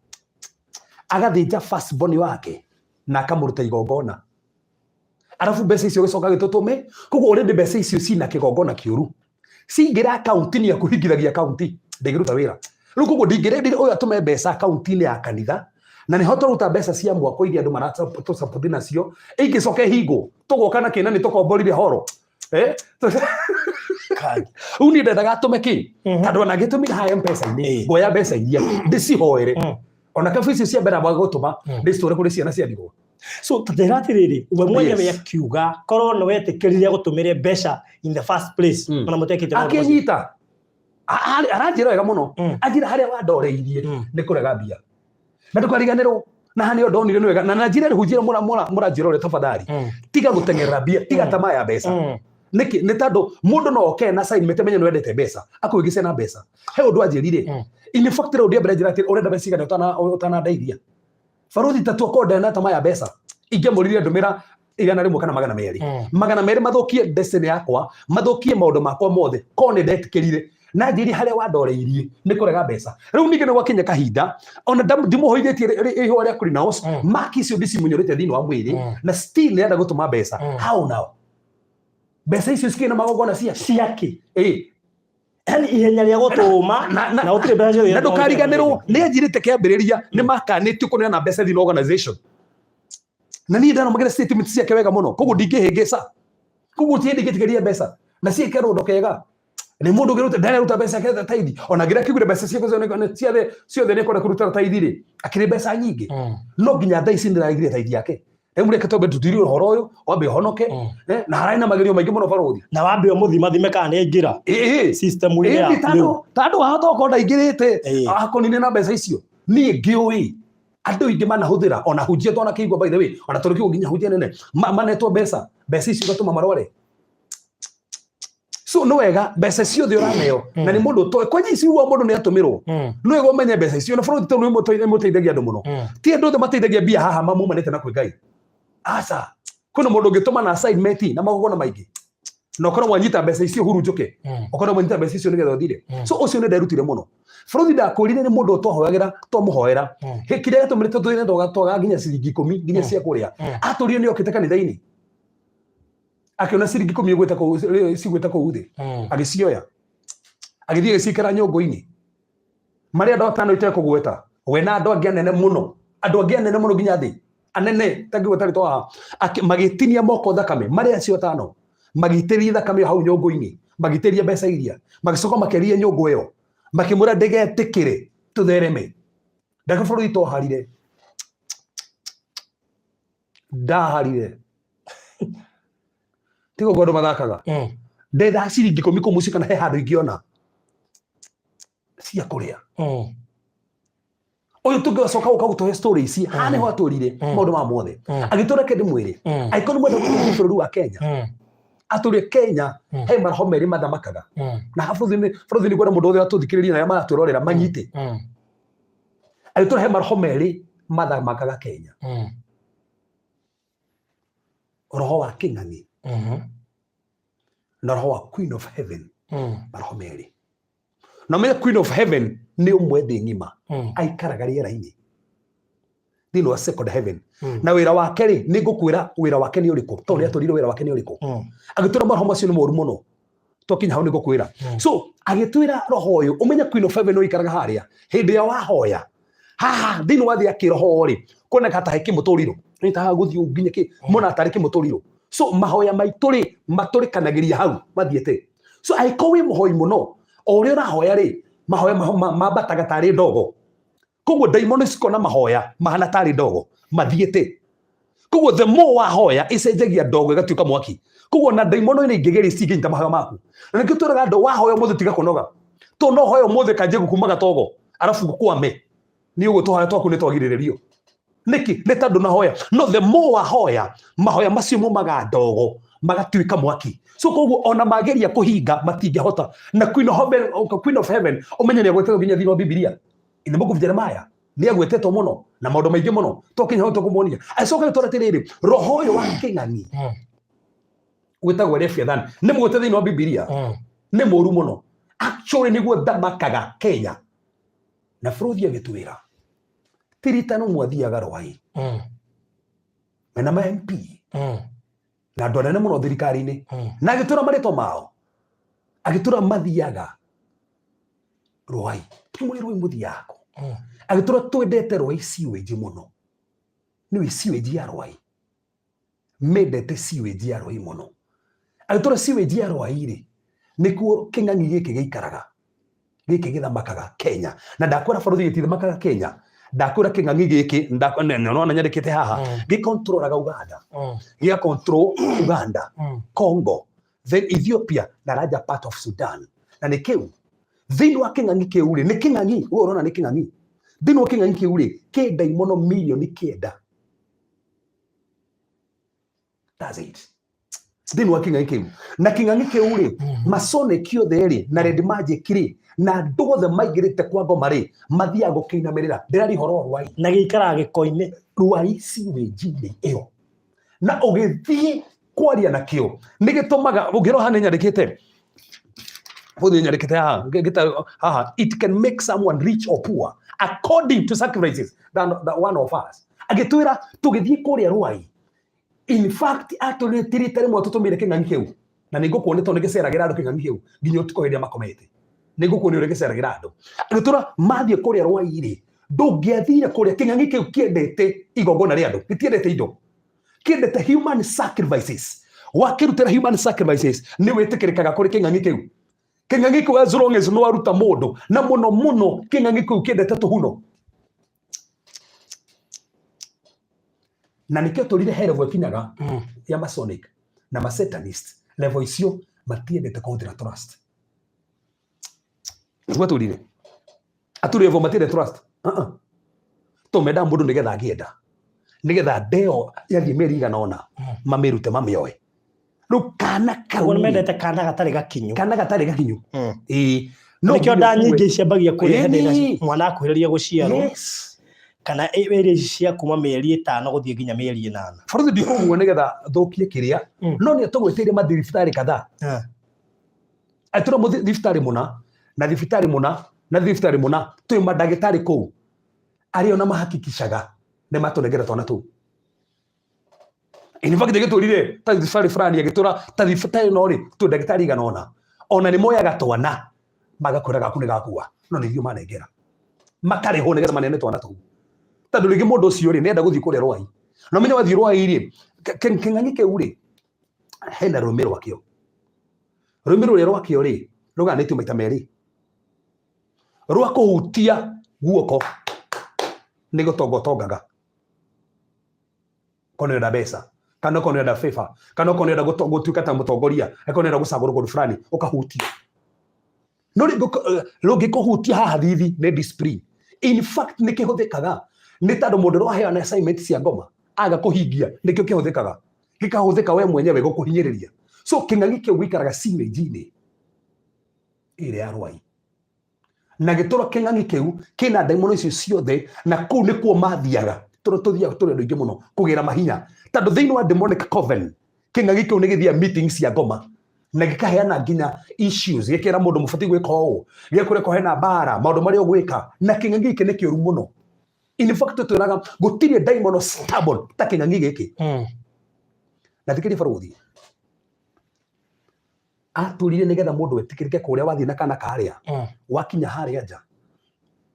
Agathĩnja first born wake na akamũruta igongona. Arabu mbeca icio gĩcoka gĩtũtũme, koguo already mbeca icio cina kĩgongona kĩũru. Cingĩra akaunti-inĩ yaku hingithagia akaunti, ndĩngĩruta wĩra. Rĩu koguo ndingĩrendire ũyũ atũme mbeca akaunti-inĩ ya kanitha, na nĩho tũruta mbeca cia mwako iria andũ maratũsapoti nacio, ingĩcoka ĩhingwo, tũgoka na kĩna nĩ tũkomborire horo. Rĩu niĩ ndendaga atũme kĩ? Tondũ ona angĩtũmire haha M-Pesa-inĩ, ngoya mbeca iria, ndĩcihoere. Ona kabu icio cia mbere ambaga gũtũma, ndĩcitware kũrĩ ciana cia ndigwa.
So ta atĩrĩrĩ, we mwenyewe akiuga korwo nĩ wetĩkĩrire gũtũmĩre mbeca in the first place, ona mũtekĩte maũndũ macio.
Akĩnyita. Aranjĩra wega mũno. Anjĩra harĩa wandoreirie nĩ kũrega mbia. Na ndũkariganĩrwo na harĩa ndonire nĩ wega. Na njĩra rĩu njĩra mũranjĩra ũrĩa tafadhali. Tiga gũteng'erera mbia, tiga tamaa ya mbeca. Nĩkĩ? Nĩ tondũ mũndũ no oke na sign mĩte menye nĩ wendete mbeca, akũhĩngĩce na mbeca. He ũndũ anjĩrire. In fact rĩu ndiambere njĩra atĩ ũrenda mbeca cigana ũtanandeithia. Baruthi ta tuokorwo ndarĩ na tamaa ya mbeca, ingĩamũririe ndũmĩra 100 kana 200. 200 mathũkie destiny yakwa, mathũkie maũndũ makwa mothe, korwo nĩ ndetĩkĩrire. Na njĩrie harĩa wandoreirie nĩ kũrega mbeca. Rĩu ningĩ nĩ gwakinya kahinda, ona ndimũhoithĩtie ihũa rĩa Greenhouse, maki icio ndicimunyũrĩte thĩinĩ wa mwĩrĩ, na still nĩrenda gũtũma mbeca. How now? Mbeca icio cikĩrĩ na magongona ciake?
Ciake.
Ĩĩ.
Yani ihenya rĩa gũtũma na gũtirĩ mbeca ciothe.
Na ndũkariganĩrwo nĩ anjirĩte kĩambĩrĩria nĩ makanĩtio kũneana mbeca thĩinĩ wa organization. Na niĩ ndarũmagĩrĩra statement ciake wega mũno, koguo ndingĩhĩngĩca. Koguo ti hĩndĩ ingĩtĩkĩria mbeca. Na ciĩke rũndo kega. Nĩ mũndũ ũngĩruta, ndareruta mbeca ciake taithi. Ona ngĩrĩa kĩgure mbeca ciake ciothe nĩ kwenda kũruta taithi rĩ, akĩrĩ mbeca nyingĩ. No nginya thaa ici nĩrarigire taithi yake. Rĩu reke twambe tũthirie ũhoro ũyũ, wambe ũhonoke, na hararĩ na magerio maingĩ mũno barũthi.
Na wambe ũmũthimathime kana nĩaingĩra system-inĩ yaku rĩu.
Tondũ wahota gũkorwo ndaingĩrĩte, akonine na mbeca icio. Niĩ ngĩũĩ, andũ aingĩ manahũthĩra, ona hunjia twanakĩigua by the way, ona tũrĩ kĩguo nginya hunjia nene, manetwo mbeca, mbeca icio igatũma marware. So nĩ wega mbeca ciothe ũraneo, na nĩ mũndũ ũtoĩ, kwanja ici uga mũndũ nĩ atũmĩrwo. Nĩ wega ũmenye mbeca icio, na bũrũri tondũ nĩ mũteithagia andũ mũno. Ti andũ othe mateithagia mbia haha mamumanĩte na kwĩ Ngai. Aca, kwĩna mũndũ ũngĩtũma na assignment na magongona maingĩ. Na ũkorwo wanyita mbeca icio hurunjũke. Ũkorwo wanyita mbeca icio nĩgetha ũthire. So ũcio nĩ nderutire mũno. Bũrũri ndakwĩrire nĩ mũndũ twahoyagĩra, twamũhoera. Kĩrĩa gĩatũmĩre tũthire twaga nginya ciringi 10, nginya cia kũrĩa. Atũrire nĩ okĩte kanitha-inĩ. Akĩona ciringi 10 igwĩte kũu, cigwĩte kũu thĩ. Agĩcioya. Agĩthiĩ agĩciĩkĩra nyũngũ-inĩ. Marĩa andũ atano itekũgweta. We na andũ angĩ anene mũno. Andũ angĩ anene mũno nginya thĩ. Anene, tangĩgweta rĩtwa haha. Magĩtinia moko thakame, marĩa acio atano. Magĩitĩrĩria thakame hau nyũngũ-inĩ. Magĩitĩrĩria mbeca iria. Magĩcoka makĩaria nyũngũ ĩyo. Makĩmwĩra ndĩgetĩkĩre tũthereme. Ndake bũrũri twaharire. Ndaharire. Tiga ũguo andũ mathakaga. Ndethaga ciringi 10 kũu mũciĩ kana he handũ ingĩona cia kũrĩa. Ũyũ tũngĩcoka gũka gũtũhe story ici, haha nĩho atũrire maũndũ maya mothe. Agĩtũra kĩndũ mwĩrĩ. Angĩkorwo nĩ mwenda gũtũra bũrũri wa Kenya, atũrire Kenya he maroho merĩ mathamakaga. Na haha bũrũri-inĩ ngwenda mũndũ wothe atũthikĩrĩrie na arĩa maratwĩrorera manyite. Agĩtũra he maroho merĩ mathamakaga Kenya. Roho wa Kĩng'ang'i na roho wa Queen of Heaven. Maroho merĩ. Na ũmenye Queen of Heaven nĩ ũmwe thĩ ng'ima. Aikaraga rĩera-inĩ thĩinĩ wa second heaven. Na wĩra wake rĩ, nĩ ngũkwĩra wĩra wake nĩ ũrĩkũ, tondũ nĩ atwĩrire wĩra wake nĩ ũrĩkũ. Agĩtwĩra maroho macio nĩ moru mũno. Twakinya hau nĩ ngũkwĩra. So agĩtwĩra roho ũyũ, ũmenye Queen of Heaven ũikaraga harĩa hĩndĩ ĩrĩa wahoya haha thĩinĩ wa thĩ ya kĩroho rĩ, kuoneka ta he kĩmũtũrirũ. Nĩ ta gũthiĩ nginya kĩ, mona tarĩ kĩmũtũrirũ. So mahoya maitũ rĩ, matũrĩkanagĩria hau mathiĩte. So angĩkorwo wĩ mũhoi mũno, o ũrĩa ũrahoya rĩ, mahoya mambataga tarĩ ndogo. Koguo ndaimono cikona mahoya mahana tarĩ ndogo mathiĩte. Koguo the more wahoya ĩcenjagia ndogo ĩgatuĩka mwaki. Koguo na ndaimono nĩ ingĩgeria cingĩnyita mahoya maku. Na nĩkĩo twĩraga andũ wahoya ũmũthĩ tiga kũnoga. To no hoya ũmũthĩ kanjie gũkuma gatogo arabu kwame nĩ ũguo tũhoya twaku nĩ twagirĩrĩrio. Nĩkĩ? Nĩ tondũ nahoya. No the more wahoya, mahoya macio maumaga ndogo magatuĩka mwaki. So koguo ona mageria kũhinga matingĩhota. Na Queen of Heaven, Queen of Heaven ũmenye nĩ agwetetwo nginya thĩinĩ wa Bibilia. In the book of Jeremiah nĩ agwetetwo mũno na maũndũ maingĩ mũno twakinya hau tũkũmonia. Acoka gĩtwara atĩrĩrĩ, roho ũyũ wa kĩng'ang'i wĩtagwo Leviathan nĩ mũgwete thĩinĩ wa Bibilia, nĩ mũru mũno. Actually nĩguo thamakaga Kenya. Na bũrũthi agĩtwĩra ti rita no mwathiaga Rwai mena ma MP na andũ anene mũno thirikari-inĩ, na agĩtwĩra marĩtwa mao, agĩtwĩra mathiaga Rwai, tũkĩmũria Rwai mũthiaga kũ? Agĩtwĩra twendete Rwai sewage mũno, nĩwe sewage ya Rwai, mendete sewage ya Rwai mũno. Agĩtwĩra sewage ya Rwai rĩ, nĩkuo kĩng'ang'i gĩkĩ gĩikaraga, gĩkĩ gĩthamakaga Kenya. Na ndakwĩra barũthi gĩtithamakaga Kenya, ndakwĩra kĩng'ang'i gĩkĩ, nĩũrona nyandĩkĩte haha, gĩkontrolaga Uganda, gĩga control Uganda, Congo, then Ethiopia na larger part of Sudan. Na nĩ kĩu thĩinĩ wa kĩng'ang'i kĩu rĩ, nĩ kĩng'ang'i, we ũrona nĩ kĩng'ang'i, thĩinĩ wa kĩng'ang'i kĩu rĩ, kĩ ndaimono 9 milioni. That's it. Thĩinĩ wa kĩng'ang'i kĩu, na kĩng'ang'i kĩu rĩ, masonic othe rĩ, na red magic rĩ, na andũ othe maingĩrĩte kwa ngoma rĩ, mathiaga gũkĩinamĩrĩra. Ndĩraria ũhoro wa Rwai.
Na gĩikaraga gĩko-inĩ.
Rwai sewage-inĩ ĩyo, na ũgĩthiĩ kwaria nakĩo nĩ gĩtũmaga ũngĩrora haha nĩ nyandĩkĩte bũthĩ nyandĩkĩte haha ngĩta haha, it can make someone rich or poor according to sacrifices than the one of us. Agĩtwĩra tũgĩthiĩ kũrĩa Rwai, in fact atũrĩtirĩte rĩmwe tũtũmĩire kĩng'ang'i kĩu, na nĩ ngũkuonia tondũ nĩ gĩceragĩra andũ kĩng'ang'i kĩu nginya ũtukũ hĩndĩ ĩrĩa makomete, nĩ ngũkuonia ũrĩa gĩceragĩra andũ. Agĩtwĩra mathiĩ kũrĩa Rwai rĩ, ndũngĩathire kũrĩa kĩng'ang'i kĩu kĩendete igongona rĩa andũ, gĩtiendete indo, kĩendete human sacrifices. Wakĩrutĩra human sacrifices nĩ wĩtĩkĩrĩkaga kũrĩ kĩng'ang'i kĩu. Kĩng'ang'i kĩu as long as nĩ waruta mũndũ, na mũno mũno kĩng'ang'i kĩu kĩendete tũhuno, na nĩkĩo tũrire he level ĩkinyaga ya masonic na masatanist, level icio matiendete kũhũthĩra trust. Nĩguo tũrire atũrĩ level matiendete trust. Uh-uh. Tũmendaga mũndũ nĩgetha angĩenda nĩgetha ndeo yathiĩ mĩeri igana ũna mamĩrute mamĩoe. Rĩu kana kau
Ũguo nĩ mendete kana gatarĩ gakinyu.
Kana gatarĩ gakinyu. Ĩĩ. No
Nĩkĩo nda
nginya
nyingĩ ciambagia kũrehe thĩna mwana akuhĩrĩria gũciarwo, kana ĩrĩa ici cia kuma mĩeri 5 gũthiĩ nginya mĩeri 8.
Bũrũri ndikũguo nĩgetha thũkie kĩrĩa, no nĩ atũgwĩtĩire mathibitarĩ kadhaa. Atũra thibitarĩ mũna na thibitarĩ mũna na thibitarĩ mũna, twĩ mandagĩtarĩ kũu arĩa ona mahakikishaga nĩ matũnengera twana tũu. In fact agĩtwĩrire ta thibitarĩ fulani, agĩtwĩra ta thibitarĩ ĩno rĩ, twĩ ndagĩtarĩ igana ũna, ona nĩ moyaga twana magakwĩra gaku nĩ gakua, no nĩ ithuĩ manengera, makarĩhwo nĩgetha maneane twana tũu, tondũ rĩngĩ mũndũ ũcio rĩ, nĩenda gũthiĩ kũrĩa Rwai, na ũmenye wathiĩ Rwai rĩ, kĩng'ang'i kĩu rĩ, hena rũrĩmĩ rwakĩo, rũrĩmĩ rũrĩa rwakĩo rĩ, rũgayanĩtio maita merĩ, rwa kũhutia guoko nĩ gũtonga ũtongaga korwo nĩũrenda mbeca, kana okorwo nĩũrenda favor, kana okorwo nĩũrenda gũtuĩka ta mũtongoria, okorwo nĩũrenda gũcagũrwo kũndũ fulani, ũkahutia. No rũngĩkũhutia haha thithi nĩ discipline. In fact nĩ kĩhũthĩkaga nĩ tondũ mũndũ ũrĩa waheana assignment cia ngoma aga kũhingia, nĩkĩo kĩhũthĩkaga, gĩkahũthĩka we mwenyewe gũkũhinyĩrĩria. So kĩng'ang'i kĩu gĩikaraga sewage-inĩ ĩrĩa ya Rwai, na gĩtũra kĩng'ang'i kĩu kĩna ndaimono icio ciothe, na kũu nĩkuo mathiaga, tũrĩa tũthiaga tũrĩ andũ aingĩ mũno kũgĩra mahinya, tondũ thĩinĩ wa demonic coven kĩng'ang'i kĩu nĩ gĩthiaga meetings cia ngoma na gĩkaheana nginya issues, gĩkera mũndũ mũbatiĩ gwĩka ũũ, gĩgakũreka hena mbara maũndũ marĩa ũgwĩka. Na kĩng'ang'i gĩkĩ nĩ kĩũru mũno. In fact twĩraga gũtirĩ ndaimono stubborn ta kĩng'ang'i gĩkĩ. Na thikĩrĩria, barũthi atwĩrire nĩgetha mũndũ etĩkĩrĩke kũrĩa wathiĩ na kana karĩa, wakinya harĩa nja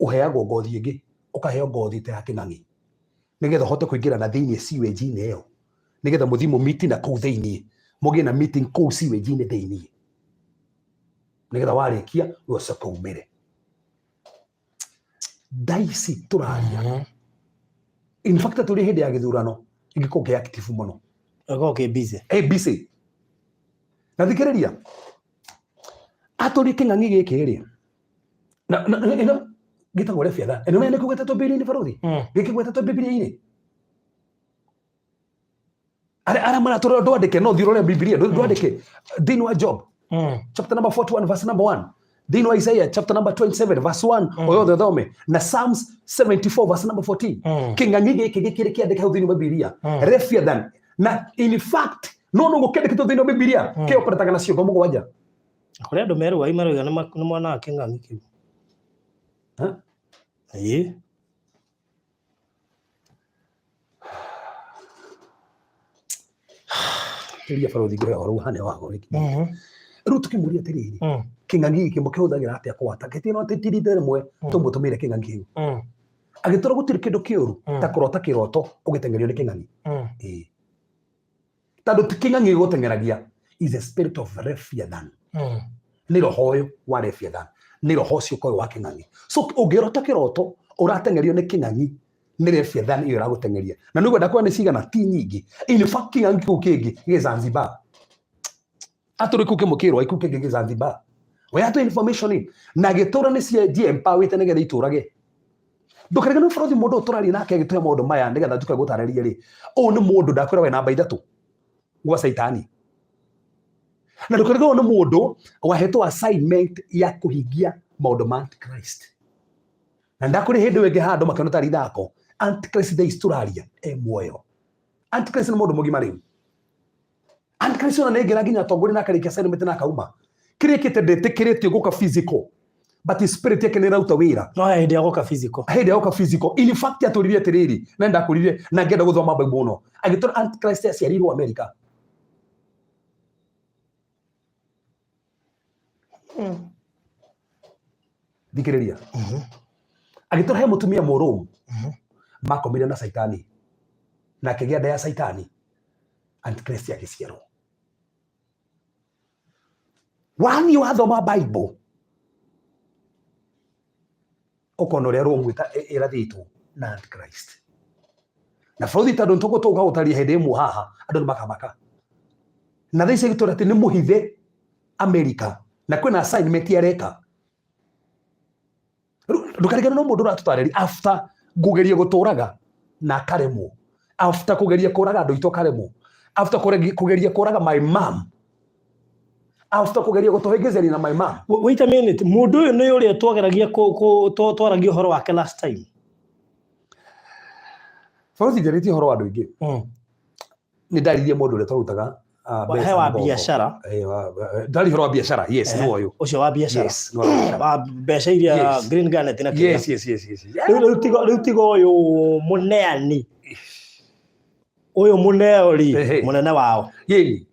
ũheagwo ngothi ĩngĩ, ũkaheo ngothi ta ya kĩng'ang'i nĩgetha ũhote kũingĩra na thĩinĩ sewage-inĩ ĩyo, nĩgetha mũthiĩ mũmiti na kũu thĩinĩ, mũgĩe na meeting kũu sewage-inĩ thĩinĩ, nĩgetha warĩkia ũcoke umĩre. Thaa ici tũraria, in fact tũrĩ hĩndĩ ya gĩthurano ingĩkorwo kĩ active mũno.
Ũkorwo kĩ busy.
ABC na thikĩrĩria, atũrĩ kĩng'ang'i gĩkĩ rĩ, Na ĩno gĩtagwo Leviathan. Ĩno nĩ kũgwetetwo Bibilia-inĩ barũthi? Gĩkĩgwetetwo Bibilia-inĩ? Arĩa maratũrora ndwandĩke, no thiĩ ũrore Bibilia, ndwandĩke. Thĩinĩ wa Job chapter number 41 verse number 1, thĩinĩ wa Isaiah chapter number 27 verse 1, o yothe ũthome, na Psalms 74 verse number 14. Kĩng'ang'i gĩkĩ gĩkĩrĩ kĩandĩke hau thĩinĩ wa Bibilia, Leviathan. Na in fact no no gũkĩandĩkĩtwo thĩinĩ wa Bibilia, kĩoperetaga na ciongo mũgwanja.
Kũrĩ andũ merũai maroiga nĩ monaga kĩng'ang'i kĩu.
Ha?
Ĩĩ.
Tĩria barũthi ngũhe ũhoro ũhane wa rĩngĩ. Rĩu tũkĩmũria atĩrĩrĩ, kĩng'ang'i gĩkĩ mũkĩhũthagĩra atĩa kwata gĩtirĩ no tĩtirite rĩmwe tũmũtũmĩire kĩng'ang'i kĩu? Agĩtũra gũtirĩ kĩndũ kĩũru ta kũrota kĩroto ũgĩteng'erio nĩ kĩng'ang'i. Ĩĩ. Tondũ ti kĩng'ang'i gĩgũteng'eragia, is a spirit of Leviathan. Nĩ roho ũyũ wa Leviathan, nĩ roho ũcio ũkoragwo wa kĩng'ang'i. So ũngĩrota kĩroto ũrateng'erio nĩ kĩng'ang'i, nĩ Leviathan ĩyo ĩragũteng'eria. Na nĩ ũkwenda kuona nĩ cigana? Ti nyingĩ. In fact kĩng'ang'i kĩu kĩngĩ gĩ Zanzibar. Atũrĩ kĩu kĩmwe kĩrwa, kĩu kĩngĩ gĩ Zanzibar. We atũ information ĩ, na gĩtũra nĩ cia empowerĩte nĩgetha itũrage. Ndũkarigane bũrũri mũndũ ũyũ tũraria nake agĩtũhe maũndũ maya nĩgetha njuke gũtarĩrie rĩ, ũyũ nĩ mũndũ ndakwĩra we namba ithatũ gwa caitani. Na ndũkarigane nĩ mũndũ wahetwo assignment ya kũhingia maũndũ ma Antichrist. Na ndakwĩra hĩndĩ ĩyo ĩngĩ handũ makĩona tarĩ ithako, Antichrist thaa ici tũraria e muoyo. Antichrist nĩ mũndũ mũgima rĩu. Antichrist ona nĩaingĩra nginya atongoria na akarĩkia assignment na akauma. Kĩrĩa ĩkĩte ndĩtĩkĩrĩtio gũka physical, but spirit yake nĩ ĩraruta wĩra.
No he hĩndĩ ya gũka physical.
Hĩndĩ ya gũka physical. In fact atũririe atĩrĩrĩ, na ndakũrire na ngĩenda gũthoma Bible mũno. Agĩtũra Antichrist aciarĩirwo America. Thikĩrĩria. Agĩtũra he mũtumia mũrũmu makomire na Caitani na akĩgĩa nda ya Caitani, Antichrist agĩciarwo. Wathiĩ wathoma Bible ũkona ũrĩa Rome ĩrathĩtwo na Antichrist. Na bũrũri tondũ nĩtũgũtũka gũtaria hĩndĩ ĩmwe haha andũ nĩ makamaka. Na thaa ici agĩtwĩra atĩ nĩ mũhithe America na kwĩna assignment areka. Rĩu ndũkarigane no mũndũ ũratũtarĩria after kũgeria gũtũraga na akaremwo, after kũgeria kũraga andũ aitũ akaremwo, after kũgeria kũraga my mom, after kũgeria gũtũhĩngĩcania na my mom.
Wait a minute, mũndũ ũyũ nĩ ũrĩa twageragia twaragia ũhoro wake last time.
Balozi njarĩtie ũhoro wa andũ aingĩ. Nĩ ndaririe mũndũ ũrĩa twarutaga
He
mbeca
wa
mũgongo.
biacara.
Ndaririe ũhoro wa biacara, yes, nĩ ũyũ.
Ũcio wa biacara.
Yes, nĩ wa biacara.
Wa mbeca iria
Yes.
Green Garnet na kĩrĩa.
Yes.
Rĩu tiga ũyũ mũneani. Ũyũ mũneo rĩ, mũnene wao.
Yĩni.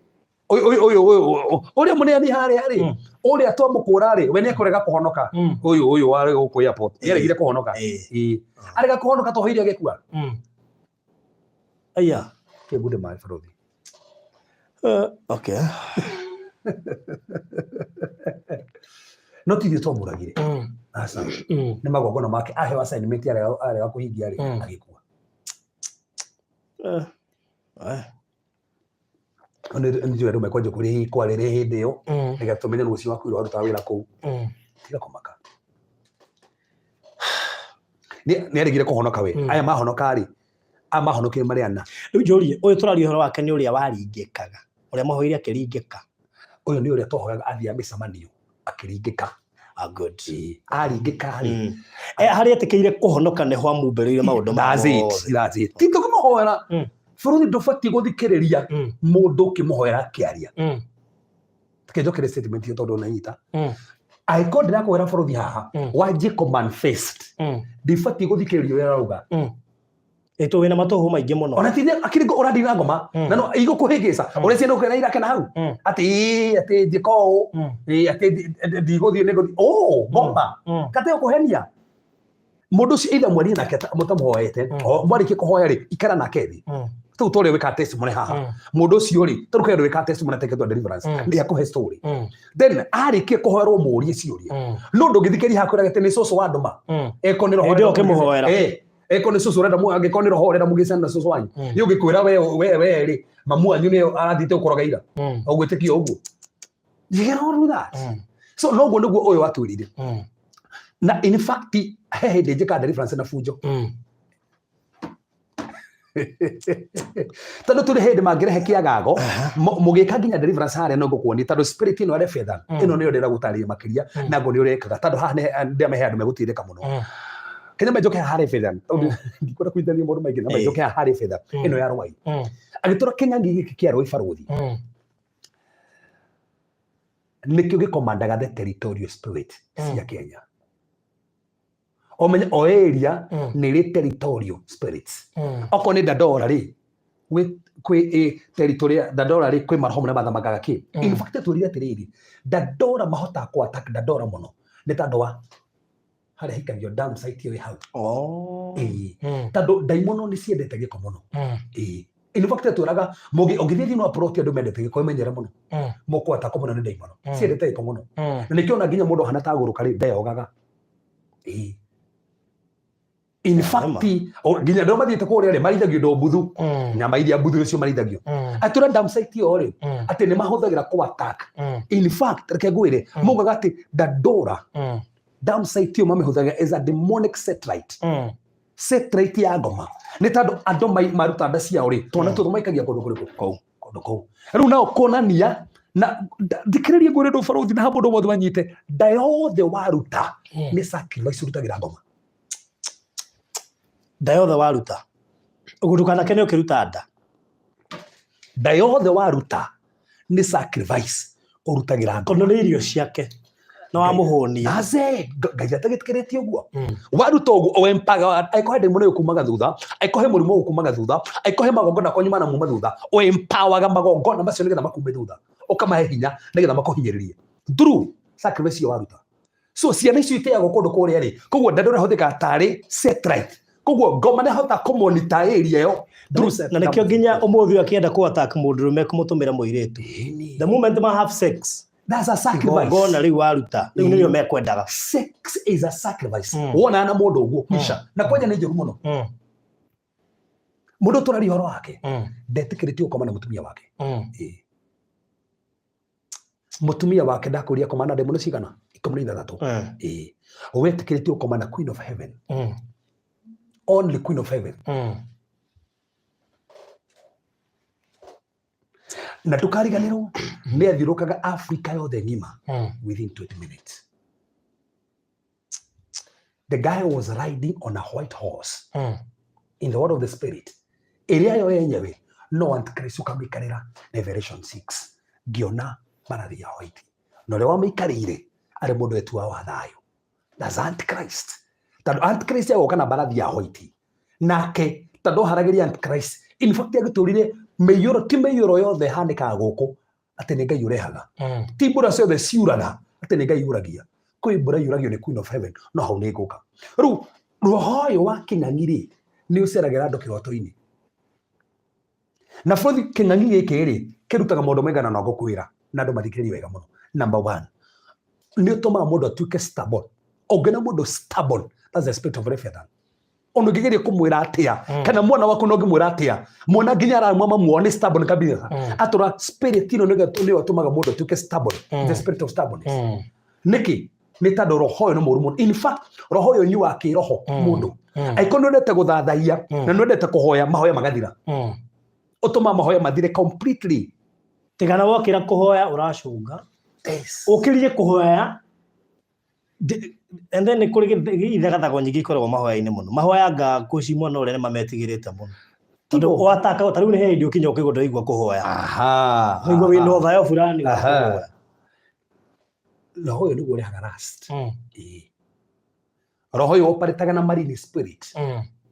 Ũyũ, ũyũ, ũyũ, ũyũ, ũrĩa mũneani harĩa rĩ, ũrĩa twamũkũra rĩ, we nĩekũrega kũhonoka. Ũyũ, ũyũ warĩ gũkũ airport, nĩaregire kũhonoka. Ĩĩ. Arega kũhonoka twahoire agĩkua.
Aya.
Kĩngunde maĩ bũrũri.
Okay.
No ti ithuĩ twamũragire. Aca. Nĩ magongona make aheo assignment arega kũhingia rĩ, agĩkua. Nĩ njũĩ andũ mekwanjia kwarĩrĩa hĩndĩ ĩyo, nĩgetha tũmenye nũ ũcio wakuire warutaga wĩra kũu. Tiga kũmaka. Nĩ aregire kũhonoka we. Aya mahonoka rĩ, aya mahonokire marĩ ana.
Rĩu njũrie, ũyũ tũraria ũhoro wake nĩ ũrĩa waringĩkaga, ũrĩa mahoire akĩringĩka.
Ũyũ nĩ ũrĩa twahoyaga athiaga mĩcemanio akĩringĩka.
Ah, good.
Ĩĩ, aringĩka rĩ.
Harĩa etĩkĩire kũhonoka nĩho amumbĩrĩire maũndũ
That's it,
mothe.
that's it. Ti tũkĩmũhoera. Bũrũri ndũbatiĩ gũthikĩrĩria mũndũ ũkĩmũhoera akĩaria. Reke njokere statement ĩyo tondũ nanyita. Angĩkorwo ndĩrakũhera bũrũri haha, wanjie kũ manifest. Ndibatiĩ gũthikĩrĩria ũrĩa ũrauga.
Ĩtũ wĩna matũhũ maingĩ mũno.
Ona ti akiri ũrandina na ngoma. Na no igũkũhĩngĩca. Ũreciria nĩ ũkena irakena hau. Atĩ ĩĩ, atĩ njĩka ũũ. Ĩĩ, atĩ ndigũthiĩ nĩ ngũthiĩ. Oh, ngoma. Kate ũkũhenia. Mũndũ ũcio either mwarie nake mũtamũhoete, o mwarĩkia kũhoya rĩ, ikara nake thĩ. Tũu ta ũrĩa wĩkaga testimony haha. Mũndũ ũcio rĩ, tondũ kwĩ andũ wĩkaga testimony atekĩtwo deliverance, nĩ akũhe story. Then arĩkia kũhoerwo mũrie ciũria. No ndũngĩthikĩrĩria haha kwĩraga atĩ nĩ cũcũ wa ndũma. Eko nĩ roho
Hĩndĩ ĩyo
ũrenda
ũkĩmũhoera.
Eko nĩ cũcũ ũrenda angĩkorwo nĩ roho ũrenda mũgĩcane na cũcũ wanyu. Nĩ ũngĩkwĩra we rĩ, mamu wanyu nĩ arathiĩte gũkũroga ira. Ũgwĩtĩkia ũguo. You cannot do that. So noguo nĩguo ũyũ watwĩrire. Na in fact he hĩndĩ njĩkaga deliverance na bunjo. Tondũ tũrĩ hĩndĩ mangĩrehe kĩagago mũgĩka nginya deliverance harĩa no ngũkuonia, tondũ spirit ĩno ya Leviathan ĩno nĩyo ndĩrenda gũtarĩria makĩria. Na ngo nĩ ũrekaga, tondũ haha ndĩamahe andũ megũteithĩka mũno. Kenya menjoke haha Leviathan, tondũ ndikwenda kũnyitithania maũndũ maingĩ na menjoke haha Leviathan ĩno ya Rwai. Agĩtũra kĩng'ang'i gĩkĩ kĩa Rwai, barũthi, nĩkĩo gĩkomandaga the territorial spirit cia Kenya. Omenye o area nĩ ĩrĩ territorial spirits. Okorwo nĩ Dandora rĩ, kwĩ territory ya Dandora rĩ, kwĩ maroho marĩa mathamakaga kĩ. In fact twĩrire atĩrĩrĩ, Dandora mahotaga kũ attack Dandora mũno nĩ tondũ wa harĩa hikagio dam site ĩyo ĩ hau. Ĩĩ. Tondũ ndaimono nĩ ciendete gĩko mũno. Ĩĩ, in fact twĩraga mũngĩ ũngĩthiĩ thĩinĩ wa plot andũ mendete gĩko, ĩmenyere mũno. Mũkũ-attackwo mũno nĩ ndaimono. Ciendete gĩko mũno. Na nĩkĩo ona nginya mũndũ ahana tagũrũka rĩ, ndeyogaga. Ĩĩ, in fact nginya andũ mathiĩte kũrĩa rĩ, marithagio indo mbuthu. Nyama iria mbuthu nĩcio marithagio. Atũra dam site ĩyo rĩ, atĩ nĩ mahũthagĩra kũ attack. In fact reke ngwĩre, maugaga atĩ Dandora dam site ĩyo mamĩhũthagĩra as a demonic satellite, satellite ya ngoma, nĩ tondũ andũ maruta nda ciao rĩ, twana tũtũ maikagia kũndũ kũrĩkũ?
Kũu.
Kũndũ kũu. Rĩu nao kuonania na thikĩrĩria ngwĩre ndũ barũthi na mũndũ wothe manyite, nda yothe waruta nĩ sacrifice ũrutagĩra ngoma.
Nda yothe waruta, ũguo ndũkanakene ũkĩruta nda.
Nda yothe waruta nĩ sacrifice ũrutagĩra ngoma.
Tondũ nĩ irio ciake na wamũhũnia.
Naze Ngai atagĩtĩkĩrĩtie ũguo. Waruta ũguo ũempaga, angĩkorwo he ndemoni ĩkumaga thutha, angĩkorwo he mũrimũ ũkumaga thutha, angĩkorwo he magongona kwanyu manamuma thutha, ũempawaga magongona macio nĩgetha makume thutha, ũkamahe hinya nĩgetha makũhinyĩrĩrie through sacrifice ĩyo waruta. So ciana icio iteagwo kũndũ kũrĩa rĩ, koguo nda ndũrahũthĩka tarĩ satellite, koguo ngoma nĩ hota kũmonita area ĩyo through
Na nĩkĩo nginya ũmũthĩ ũyũ akĩenda kũ attack mũndũrũme kũmũtũmĩra mũirĩtu. The moment ma have sex,
That's a sacrifice.
Igongona rĩu waruta rĩu nĩrĩo mekwendaga.
Sex is a sacrifice. Wonana na mũndũ ũguo kwisha na kwanja nĩ njũru mũno. Mũndũ tũraria ũhoro wake ndetĩkĩrĩtio gũkoma na mũtumia wake. Ĩĩ. Mũtumia wake ndakũria koma na ndemũno cigana 16. Ĩĩ, wetĩkĩrĩtio gũkoma na Queen of Heaven, only Queen of Heaven. Na ndũkariganĩrwo nĩ athiũrũkaga Africa yothe ng'ima within 20 minutes. The guy was riding on a white horse in the world of the spirit ĩrĩa yo yenyewe no Antichrist ũkamĩikarĩra. Revelation 6 ngĩona mbarathi ya white na ũrĩa wamĩikarĩire arĩ mũndũ wetua wa thayũ. That's Antichrist, tondũ Antichrist agoka na mbarathi ya white nake tondũ haragĩria Antichrist. In fact agĩtũrire mĩiyũro, ti mĩiyũro yothe ĩhanĩkaga gũkũ atĩ nĩ Ngai ũrehaga. Ti mbura ciothe ciuraga atĩ nĩ Ngai yuragia. Kwĩ mbura yuragio nĩ Queen of Heaven, no hau nĩ ngũka. Rĩu roho ũyũ wa kĩng'ang'i rĩ, nĩ ũceragĩra andũ kĩroto-inĩ na bũthi. Kĩng'ang'i gĩkĩ rĩ, kĩrutaga maũndũ maigana na ngũkwĩra na andũ mathikĩrĩrie wega mũno. Number one, nĩ ũtũmaga mũndũ atuĩke stubborn. Ũngĩona mũndũ stubborn, that's the spirit of Leviathan. Ona ũngĩgeria kũmwĩra atĩa, kana mwana waku no ũngĩmwĩra atĩa, mwana nginya aramwa mamu wao nĩ stubborn kabisa. Atũra spirit ĩno nĩyo ĩtũmaga mũndũ atuĩke stubborn, the spirit of stubbornness. Nĩkĩ? Nĩ tondũ roho ũyũ nĩ mũũru mũno. In fact roho ũyũ nyuaga kĩroho mũndũ. Angĩkorwo nĩ wendete gũthathaiya na nĩ wendete kũhoya, mahoya magathira. Ũtũmaga mahoya mathire completely.
Tigana wokĩra kũhoya ũracũnga. Ũkĩrire kũhoya and then nĩ kũrĩ ithegathago nyingĩ ikoragwo mahoya-inĩ mũno. Mahoya nga kũci mwena ũrĩa nĩ mametigĩrĩte mũno. Tondũ wataka ta rĩu nĩ hĩndĩ ũkinya ũkĩigua ndũraigua kũhoya. Ũkaigua wĩna ũthayo fulani wa kũhoya.
Roho ũyũ nĩguo ũrehaga lust. Ĩĩ. Roho ũyũ operataga na marine spirit.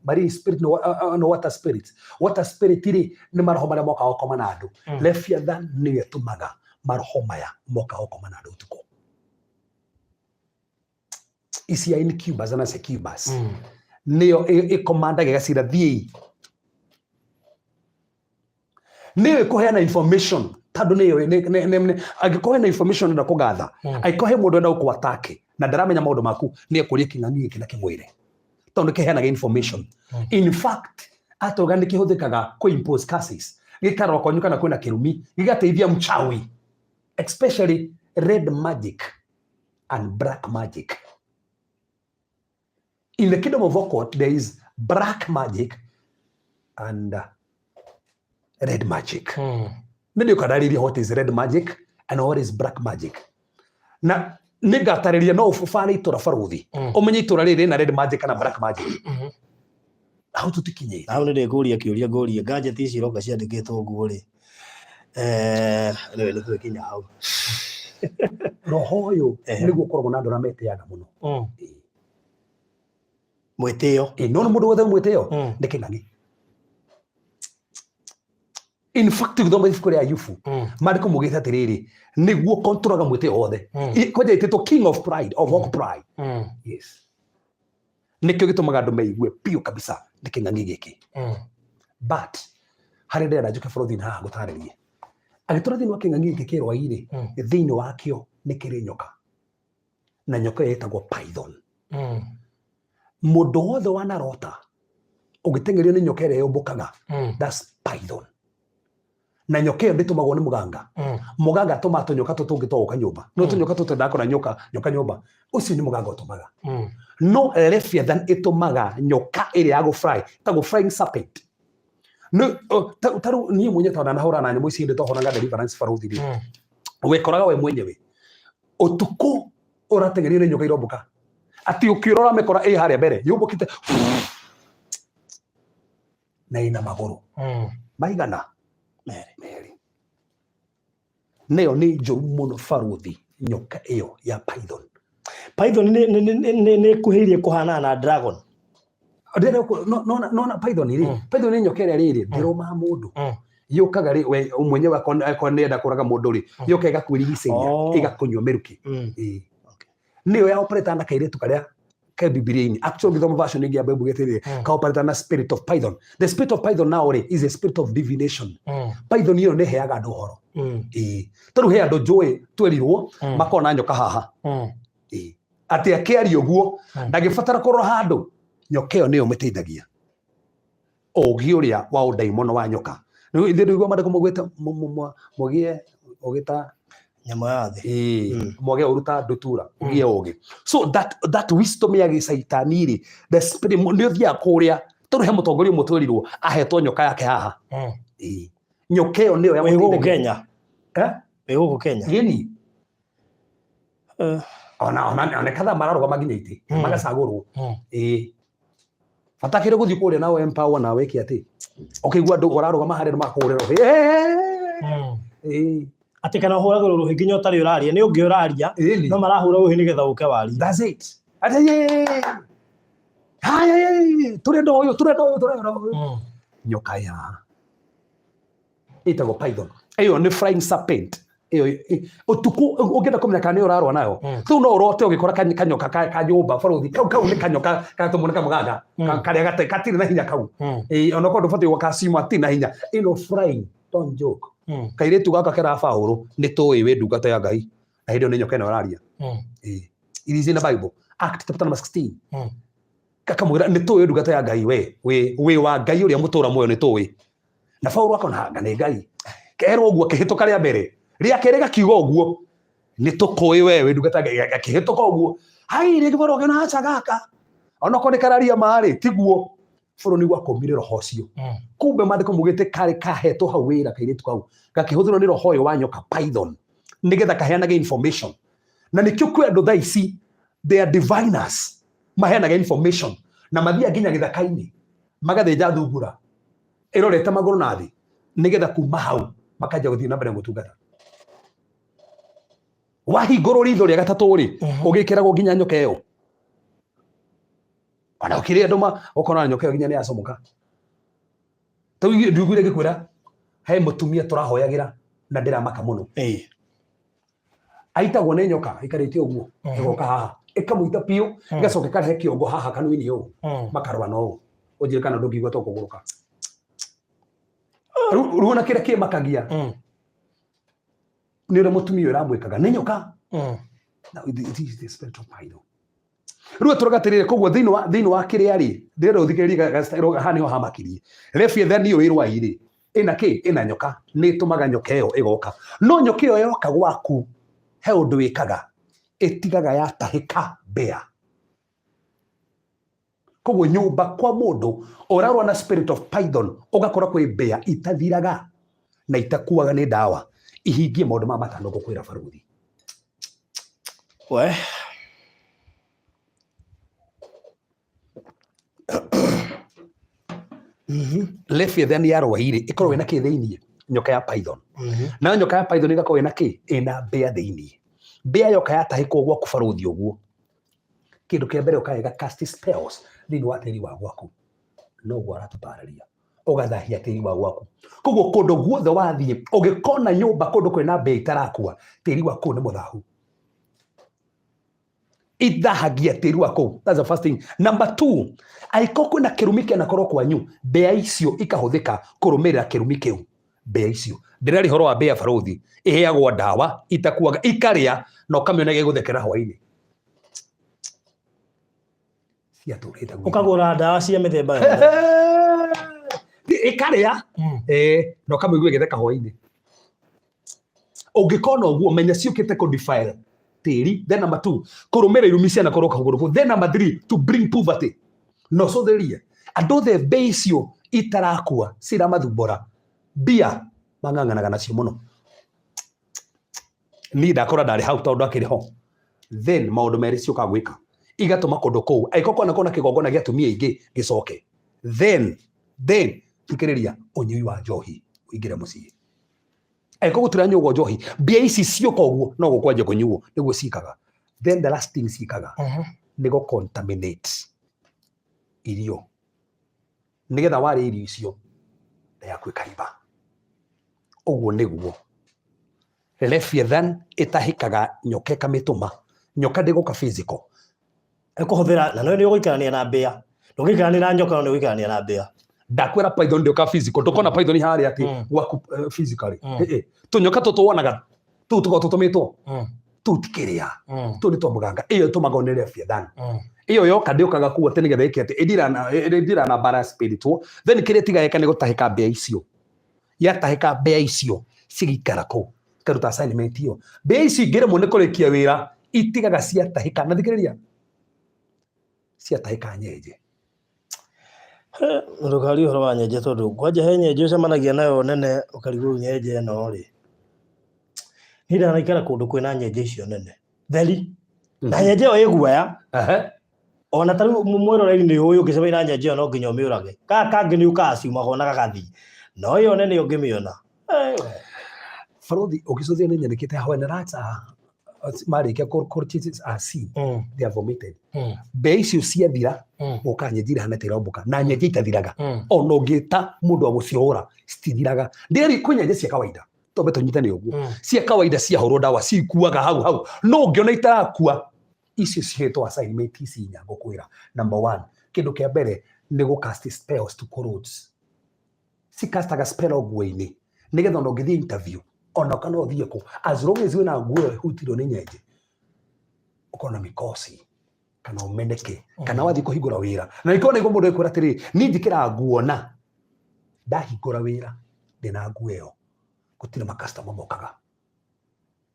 Marine spirit no water spirit. Water spirit rĩ, nĩ maroho marĩa mokaga gũkoma na andũ. Leviathan nĩyo ĩtũmaga maroho maya mokaga gũkoma na andũ ũtukũ. Ici ya incubus na succubus nĩyo ĩkomandaga ĩgacira thiĩi, nĩyo ĩkũheana information, tondũ nĩyo angĩkorwo hena information enda kũgatha. Angĩkorwo he mũndũ enda gũkũ-attack na ndaramenya maũndũ maku, nĩ ekũria kĩng'ang'i gĩkĩ na kĩmwĩre, tondũ kĩheanaga information. In fact atauga nĩ kĩhũthĩkaga kũ impose curses, gĩkarora kwanyu kana kwĩna kĩrumi, gĩgateithia mchawi, especially red magic and black magic. In the kingdom of occult there is black magic and red magic. Nĩ ndĩũkandarĩria what is red magic and what is black magic, na nĩ ngatarĩria no ũbare itũra barũthi, ũmenye itũra rĩrĩ rĩna red magic kana black magic. Hau tũtikinyĩte.
Hau nĩ ndĩkũria kĩũria, ngũrie gadget ici iroka ciandĩkĩtwo ũguo rĩ, rĩu nĩ twĩkinya hau.
Roho ũyũ nĩguo ũkoragwo na andũ arĩa metĩaga mũno.
Mwĩtĩo.
Ĩ, no nĩ mũndũ wothe mwĩtĩo nĩ kĩng'ang'i. In fact, gĩthoma ibuku rĩa Ayubu, maandĩko maugĩte atĩrĩrĩ, nĩguo kontrolaga mwĩtĩo wothe. Kwanja ĩtĩtwo king of pride, of all pride. Yes, nĩkĩo gĩtũmaga andũ meigue biũ kabisa nĩ kĩng'ang'i gĩkĩ. But harĩa ndĩrenda njũke bũrũri-inĩ haha ngũtarĩrie, agĩtũra thĩinĩ wa kĩng'ang'i gĩkĩ kĩrwai-rĩ, thĩinĩ wakĩo nĩ kĩrĩ nyoka, na nyoka ĩyo ĩtagwo python. Mũndũ wothe wanarota ũgĩteng'erio nĩ nyoka ĩrĩa yũmbũkaga, that's python. Na nyoka ĩyo ndĩtũmagwo nĩ mũganga. Mũganga atũmaga tũnyoka tũtũ tũngĩ twa gũka nyũmba, no tũnyoka tũtũ ndakora nyoka nyoka nyũmba, ũcio nĩ mũganga ũtũmaga. No leviathan ĩtũmaga nyoka ĩrĩa ya gũfly, ĩtagwo flying serpent. Ta rĩu niĩ mwenyewe tondũ ndanahũra na nyamũ ici hĩndĩ twahũraga deliverance barũthi rĩ, wĩkoraga we mwenyewe ũtukũ ũrateng'erio nĩ nyoka irombũka, atĩ ũkĩrora mĩkora ĩ harĩa mbere yũmbũkĩte na ĩna magũrũ maigana?
Merĩ.
Merĩ. Nayo nĩ njũru mũno barũthi, nyoka ĩyo ya python.
Python nĩ ĩkuhĩrĩirie kũhanana na dragon.
Ndĩrenda nona python rĩ, python nĩ nyoka ĩrĩa rĩrĩ ndĩrũmaga mũndũ. Yũkaga rĩ, we mwenyewe akorwo nĩenda kũraga mũndũ rĩ, yũka ĩgakwĩrigicĩria, ĩgakũnyua mĩrukĩ. Ĩĩ. Nĩyo ya operate na kairĩtu karĩa ke Bibilia-inĩ. Actually, ũngĩthoma version ĩngĩ ya Bible ĩtĩrĩ ka operate na spirit of python. The spirit of python now rĩ is a spirit of divination. Python ĩyo nĩ ĩheaga andũ ũhoro. Ĩĩ, tondũ he andũ njũĩ twerirwo makona nyoka haha. Ĩĩ, atĩ akĩaria ũguo ndangĩbatara kũrora handũ, nyoka ĩyo nĩyo mĩteithagia ũgĩ ũrĩa wa ũndaimono wa nyoka. Rĩu ithuĩ ndũigua maandĩko maugĩte mũgĩe ũgĩ ta
nyamũ ya thĩ.
Ĩĩ, mwage ũru ta ndutura, ũgĩe ũgĩ. So that wisdom ya gĩcaitani rĩ, the spirit nĩ ũthiaga kũrĩa, tondũ he mũtongoria ũmwe twerirwo ahetwo nyoka yake haha. Ĩĩ. Nyoka ĩyo nĩyo
Wĩ gũkũ
yamũteithagia.
Kenya?
Eh?
Wĩ gũkũ Kenya?
Gĩni. Ona kadhaa mararũgama nginya itĩ, magacagũrwo. Ĩĩ, bata kĩrĩ gũthiĩ kũrĩa nawe empower nawe ĩke atĩ ũkĩigua andũ ũrarũgama harĩa andũ makũhũrĩra rũhĩ. Ĩĩ.
Atĩ kana ũhũragĩrwo rũhĩ nginya ũtarĩ ũraria, nĩ ũngĩ ũraria,
Ĩni.
no marahũra rũhĩ nĩgetha ũke warie.
That's it. Atĩ yee. Haya, yee, tũrenda ũyũ, tũrenda ũyũ, tũrenda ũyũ. Nyoka ya ĩtagwo python ĩyo nĩ flying serpent ĩyo ũtukũ ũngĩenda kũmenya kana nĩ ũrarũa nayo, rĩu no ũrote ũgĩkora kanyoka ka nyũmba barũthi, kau nĩ kanyoka gatũmwo nĩ kamũganga. Karĩa gatirĩ na hinya kau. Ĩĩ, ona korwo ndũbatiĩ gũkaciuma, hatirĩ na hinya. Ĩno flying, don't joke. Kairĩtu gaka kera Paũlũ, nĩ tũĩ wĩ ndungata ya Ngai, na hĩndĩ ĩyo nĩ nyoka ĩno ĩraria. Ĩĩ. It is in the Bible, Act chapter number 16. Gakamwĩra, nĩ tũĩ ndungata ya Ngai, we wĩ wa Ngai ũrĩa mũtũra muoyo, nĩ tũĩ. Na Paũlũ akona anga nĩ Ngai kerwo ũguo, akĩhĩtũka rĩa mbere, rĩa kerĩ gakiuga ũguo, nĩ tũkũĩ we wĩ ndungata ya Ngai, gakĩhĩtũka ũguo. Hai, rĩngĩ Paũlũ akĩona aca, gaka onokorwo nĩ kararia marĩ tiguo. Paũlũ nĩguo akũmire roho ũcio. Kumbe maandĩko maugĩte karĩ kahetwo hau wĩra, kairĩtu kau gakĩhũthĩrwo nĩ roho ũyũ wa nyoka python nĩgetha kaheanage information. Na nĩkĩo kwĩ andũ thaa ici, they are diviners, maheanaga information na mathiaga nginya gĩthaka-inĩ magathĩnja thungura ĩrorete magũrũ na thĩ, nĩgetha kuma hau makanjia gũthiĩ na mbere gũtungata. Wahingũrwo ritho rĩa gatatũ rĩ, ũgĩkĩragwo nginya nyoka ĩyo. Ona ũkĩrĩ andũ ũkona nyoka ĩyo nginya nĩ yacomoka. Rĩu nduiguire ngĩkwĩra he mũtumia tũrahoyagĩra na ndĩramaka mũno. Aitagwo nĩ nyoka ikarĩte ũguo, ĩgoka haha ĩkamũita biũ, ĩgacoka ĩkarehe kĩongo haha kanua-inĩ ũũ, makarũa na ũũ. Ũnjĩre kana ndũngĩigua to kũgũrũka. Rĩu ona kĩrĩa kĩmakagia nĩ ũrĩa mũtumia ũyũ ĩramwĩkaga nĩ nyoka. Now, it is the spirit of python. Rĩu atũraga atĩrĩrĩ, koguo thĩinĩ wa kĩrĩa rĩ, ndĩrenda ũthikĩrĩrie haha nĩho hamakirie. Leviathan ĩyo ĩrwai rĩ, ĩna kĩ? Ĩna nyoka. Nĩ ĩtũmaga nyoka ĩyo ĩgoka. No nyoka ĩyo yoka gwaku, he ũndũ ĩkaga, ĩtigaga yatahĩka mbĩa. Koguo nyũmba kwa mũndũ ũrarũa na spirit of python, ũgakora kwĩ mbĩa itathiraga na itakuaga nĩ ndawa, ihingie maũndũ maya matano ngũkwĩra, barũthi.
We.
Leviathan ya rwairĩ ĩkoragwo ĩna kĩ thĩiniĩ? Nyoka ya python. Nayo nyoka ya python ĩgakorwo ĩna kĩ? Ĩna mbĩa thĩiniĩ. Mbĩa yoka yatahĩkwo gwaku, barũthi, ũguo kĩndũ kĩa mbere ũkaga ĩga cast spells thĩinĩ wa tĩri wa gwaku, noguo aratũtarĩria, ũgathahia tĩri wa gwaku. Koguo kũndũ guothe wathiĩ ũgĩkona nyũmba kũndũ kwĩna mbĩa itarakua, tĩri wa kũu nĩ mũthahu, ithahagia tĩri wa kũu. That's the first thing. Number two, angĩkorwo kwĩna kĩrumi kĩanakorwo kwanyu, mbĩa icio ikahũthĩka kũrũmĩrĩra kĩrumi kĩu. Mbĩa icio ndĩrari horo wa mbĩa, barũthi, ĩheagwo ndawa itakuaga, ikarĩa na ũkamĩona gĩgũthekera hwainĩ ciatũrĩte gwitũ.
Ũkagũra ndawa cia mĩthemba yothe.
Ĩkarĩa na ũkamĩigua ĩgĩtheka hwainĩ. Ũngĩkona ũguo, menya ciũkĩte kũ defile tĩri. Then number two, kũrũmĩrĩra irumi cianakorwo kagũrũkũ. Then number three, to bring poverty. Na ũcũthĩrĩrie andũ othe, mbĩa icio itarakua ciramathumbũra, mbia mang'ang'anaga nacio mũno. Niĩ ndakora ndarĩ hau tondũ akĩrĩ ho. Then maũndũ merĩ ciũkaga gwĩka, igatũma kũndũ kũu angĩkorwo kwana kĩgongona gĩa atumia aingĩ gĩcoke. Then thikĩrĩria, ũnyui wa njohi ũingĩre mũciĩ. Angĩkorwo gũtiranyuagwo njohi, mbia ici ciũka ũguo no gũkwanjia kũnyuo, nĩguo ciĩkaga. Then the last thing ciĩkaga nĩ gũ contaminate irio, nĩgetha warĩa irio icio nda yaku ĩkaimba. Ũguo nĩguo Leviathan ĩtahĩkaga nyoka, ĩkamĩtũma nyoka ndĩgũka physical.
Ĩkũhũthĩra na no nĩ ũgũikarania na mbĩa. Ndũngĩikarania na nyoka, no nĩ ũgũikarania na mbĩa.
Ndakwĩra python ndĩũka physical. Ndũkona python harĩa atĩ gwaku physically. Tũnyoka tũtũ wonaga tũu tũkoragwo tũtũmĩtwo tũu tikĩrĩa, tũu nĩ twa mũganga. Ĩyo ĩtũmagwo nĩ Leviathan. Ĩyo yoka ndĩũkaga kuu atĩ nĩgetha ĩke atĩ ĩndira na bara spiritual. Then kĩrĩa ĩtigaga ĩka nĩ gũtahĩka mbĩa icio. Yatahĩka mbĩa icio cigĩikara kũu, ikaruta assignment ĩyo. Mbĩa icio ingĩremwo nĩ kũrĩkia wĩra, itigaga ciatahĩka. Na thikĩrĩria, ciatahĩka nyenje.
Ndũkarie ũhoro wa nyenje, tondũ kwanja he nyenje ũcemanagia nayo nene ũkarigwo rĩu nyenje ĩno rĩ. Niĩ ndanaikara kũndũ kwĩna nyenje icio nene theri, na nyenje ĩyo ĩ guoya. Ona ta rĩu mwĩroreri nĩ ũĩ ũngĩcemania na nyenje ĩyo no nginya ũmĩũrage. Kaya kangĩ nĩ ũkaciumaga ona gagathiĩ, no ĩyo nene ũngĩmĩona,
Barũthi, ũgĩcũthia nĩ nyandĩkĩte when rats are marĩkia cockroaches are seen, they are vomited. Mbĩa icio ciathira, gũka nyenje irahana ta irombũka, na nyenje itathiraga. Ona ũngĩta mũndũ wa gũcihũra, citithiraga. Ndĩrĩ kwĩ nyenje cia kawaida, tombe tũnyitane ũguo, cia kawaida ciahũrwo ndawa cikuaga hau hau, no ũngĩona itarakua, icio cihetwo assignment ici inya ngũkwĩra. Number one, kĩndũ kĩa mbere nĩ gũ cast spells to corrodes. Cicastaga spell nguo-inĩ nĩgetha ona ũngĩthiĩ interview, ona kana ũthiĩ kũ, as long as wĩna nguo ĩyo ĩhutirio nĩ nyenje, ũkorwo na mikosi kana ũmeneke kana wathiĩ kũhingũra wĩra. Na nĩkĩo nĩguo mũndũ ekwĩra atĩrĩrĩ, niĩ njĩkĩraga nguo na ndahingũra wĩra ndĩna nguo ĩyo, gũtirĩ makastoma mokaga.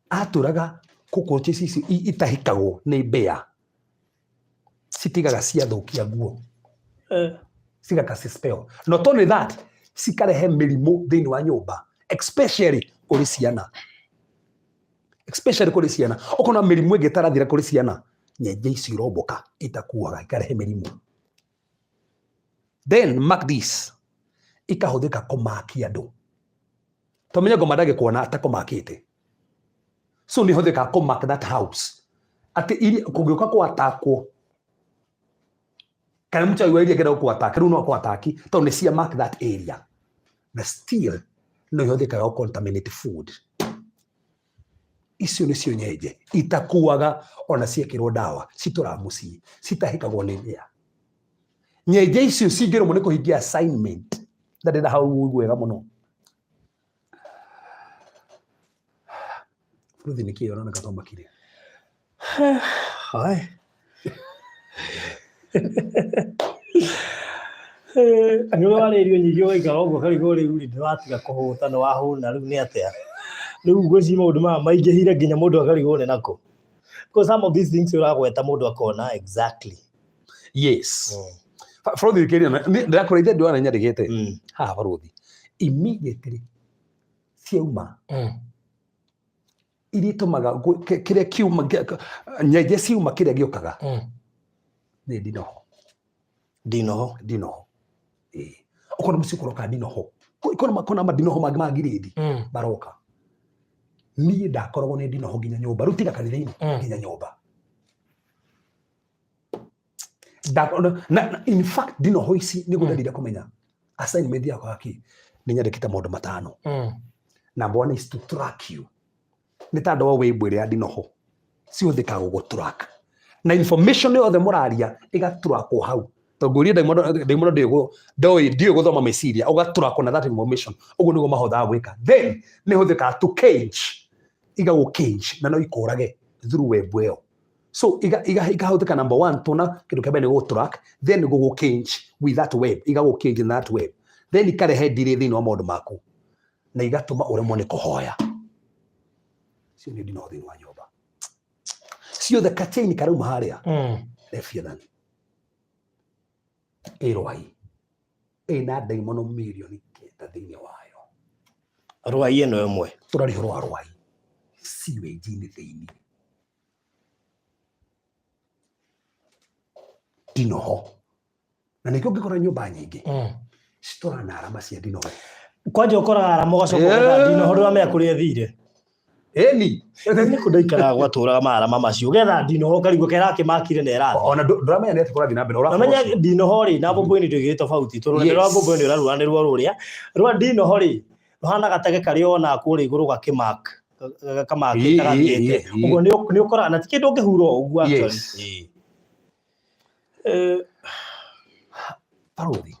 Atũraga cockroaches ici itahĩkagwo nĩ mbĩa, citigaga ciathũkia nguo, cigaka spell. Not only that, cikarehe mĩrimũ thĩinĩ wa nyũmba, especially kũrĩ ciana, especially kũrĩ ciana. Ũkona mĩrimũ ĩngĩ ĩtarathira kũrĩ ciana, nyenje icio irombũka itakuaga ikarehe mĩrimũ. Then mark this, ikahũthĩka kũmakia andũ. Tũmenye ngoma ndangĩkuona atakũmakĩte, so nĩ ihũthĩkaga kũ mark that house atĩ kũngĩũka kũ-attackwo kana mũchawi wa iria angĩenda gũkũ-attack, rĩu no akũ-attack tondũ nĩ cia mark that area. Na still no ihũthĩkaga gũ contaminate food. Icio nĩcio nyenje itakuaga ona ciekĩrwo ndawa, citũraga mũciĩ, citahĩkagwo nĩ mbĩa. Nyenje icio cingĩremwo nĩ kũhingia assignment, na ndĩna hau ũigue wega mũno. Bũrũthi nĩ kĩĩ ũroneka twamakire?
Hai. Nĩ ũrĩa warĩa irio nyingĩ ũgaikara ũguo ũkarigwo rĩu rĩ, nĩwatiga kũhũta, nĩ wahũna, rĩu nĩ atĩa? Rĩu ngwĩciria maũndũ maya maingĩhire nginya mũndũ akarigwo nĩ nakũ. Because some of these things ũragweta mũndũ akona exactly.
Yes. Barothi kĩrĩa ndĩrakũra ithe ndĩrona nyandĩkĩte haha barothi immediately ciauma iria itũmaga kĩrĩa kiuma nyenje ciuma kĩrĩa gĩũkaga nĩ ndinoho.
Ndinoho.
Ndinoho, ĩĩ. Ũkona mũciĩ kũroka ndinoho. Kũna kũna mandinoho mangĩ ma ngirĩndi maroka. Niĩ ndakoragwo nĩ ndinoho nginya nyũmba, rĩu tiga kanitha-inĩ, nginya nyũmba. Na in fact ndinoho ici nĩguo ndendire kũmenya assignment yakwa yaki nĩ nyandĩkĩte maũndũ matano. Number one is to track you. Nĩ ta andũ a wĩmbo ĩrĩa ya ndinoho cihũthĩkaga gũgũ track na information yothe mũraria ĩgatrakwo hau, tondũ ngũrie ndaimono ndiũĩ gũthoma meciria, ũgatrakwo na that information. Ũguo nĩguo mahothaga gwĩka. Then nĩ hũthĩkaga to cage, igagũ cage na no ikũrage through web ĩyo. So ikahũthĩka number one tona kĩndũ kĩa mbere nĩ gũgũ track, then gũgũ cage with that web, igagũ cage na that web, then ikarehe ndiri thĩinĩ wa maũndũ maku na igatũma ũremwo nĩ kũhoya. Cio nĩ ndinoho thĩinĩ wa nyũmba ciothe, kachaini karauma harĩa. Leviathan ĩrwai ĩna ndaimono mirioni 9 thĩinĩ wayo.
Rwai ĩno ĩmwe.
Tũrarĩ ũhoro wa rwai sewage-inĩ thĩinĩ ndinoho, na nĩkĩo ũngĩkora nyũmba nyingĩ citũraga na arama cia ndinoho.
Kwanja ũkoraga arama ũgacoka ũgetha ndinoho, ndũramenya kũrĩa ĩthire.
Ĩni.
Nĩ kũ ndaikaraga gwatũraga marama macio, ũgetha ndinoho ũkarigwo kerakĩmakire na ĩrathiĩ.
Ona ndũramenya nĩ atĩ kũrathiĩ na mbere. Ũrakora
Namenya
ũcio.
ndinoho rĩ na mbũmbũĩ nĩ igĩrĩ tofauti, tondũ rũrenda rwa mbũmbũĩ nĩ ũrarura nĩ ruo rũrĩa rwa ndinoho rĩ rũhana gatege karĩa wonaga kũrĩa igũrũ gakĩmak kamakĩte gathiĩte ũguo nĩ ũkoraga na ti kĩndũ ũngĩhura o ũguo actually.
Barothi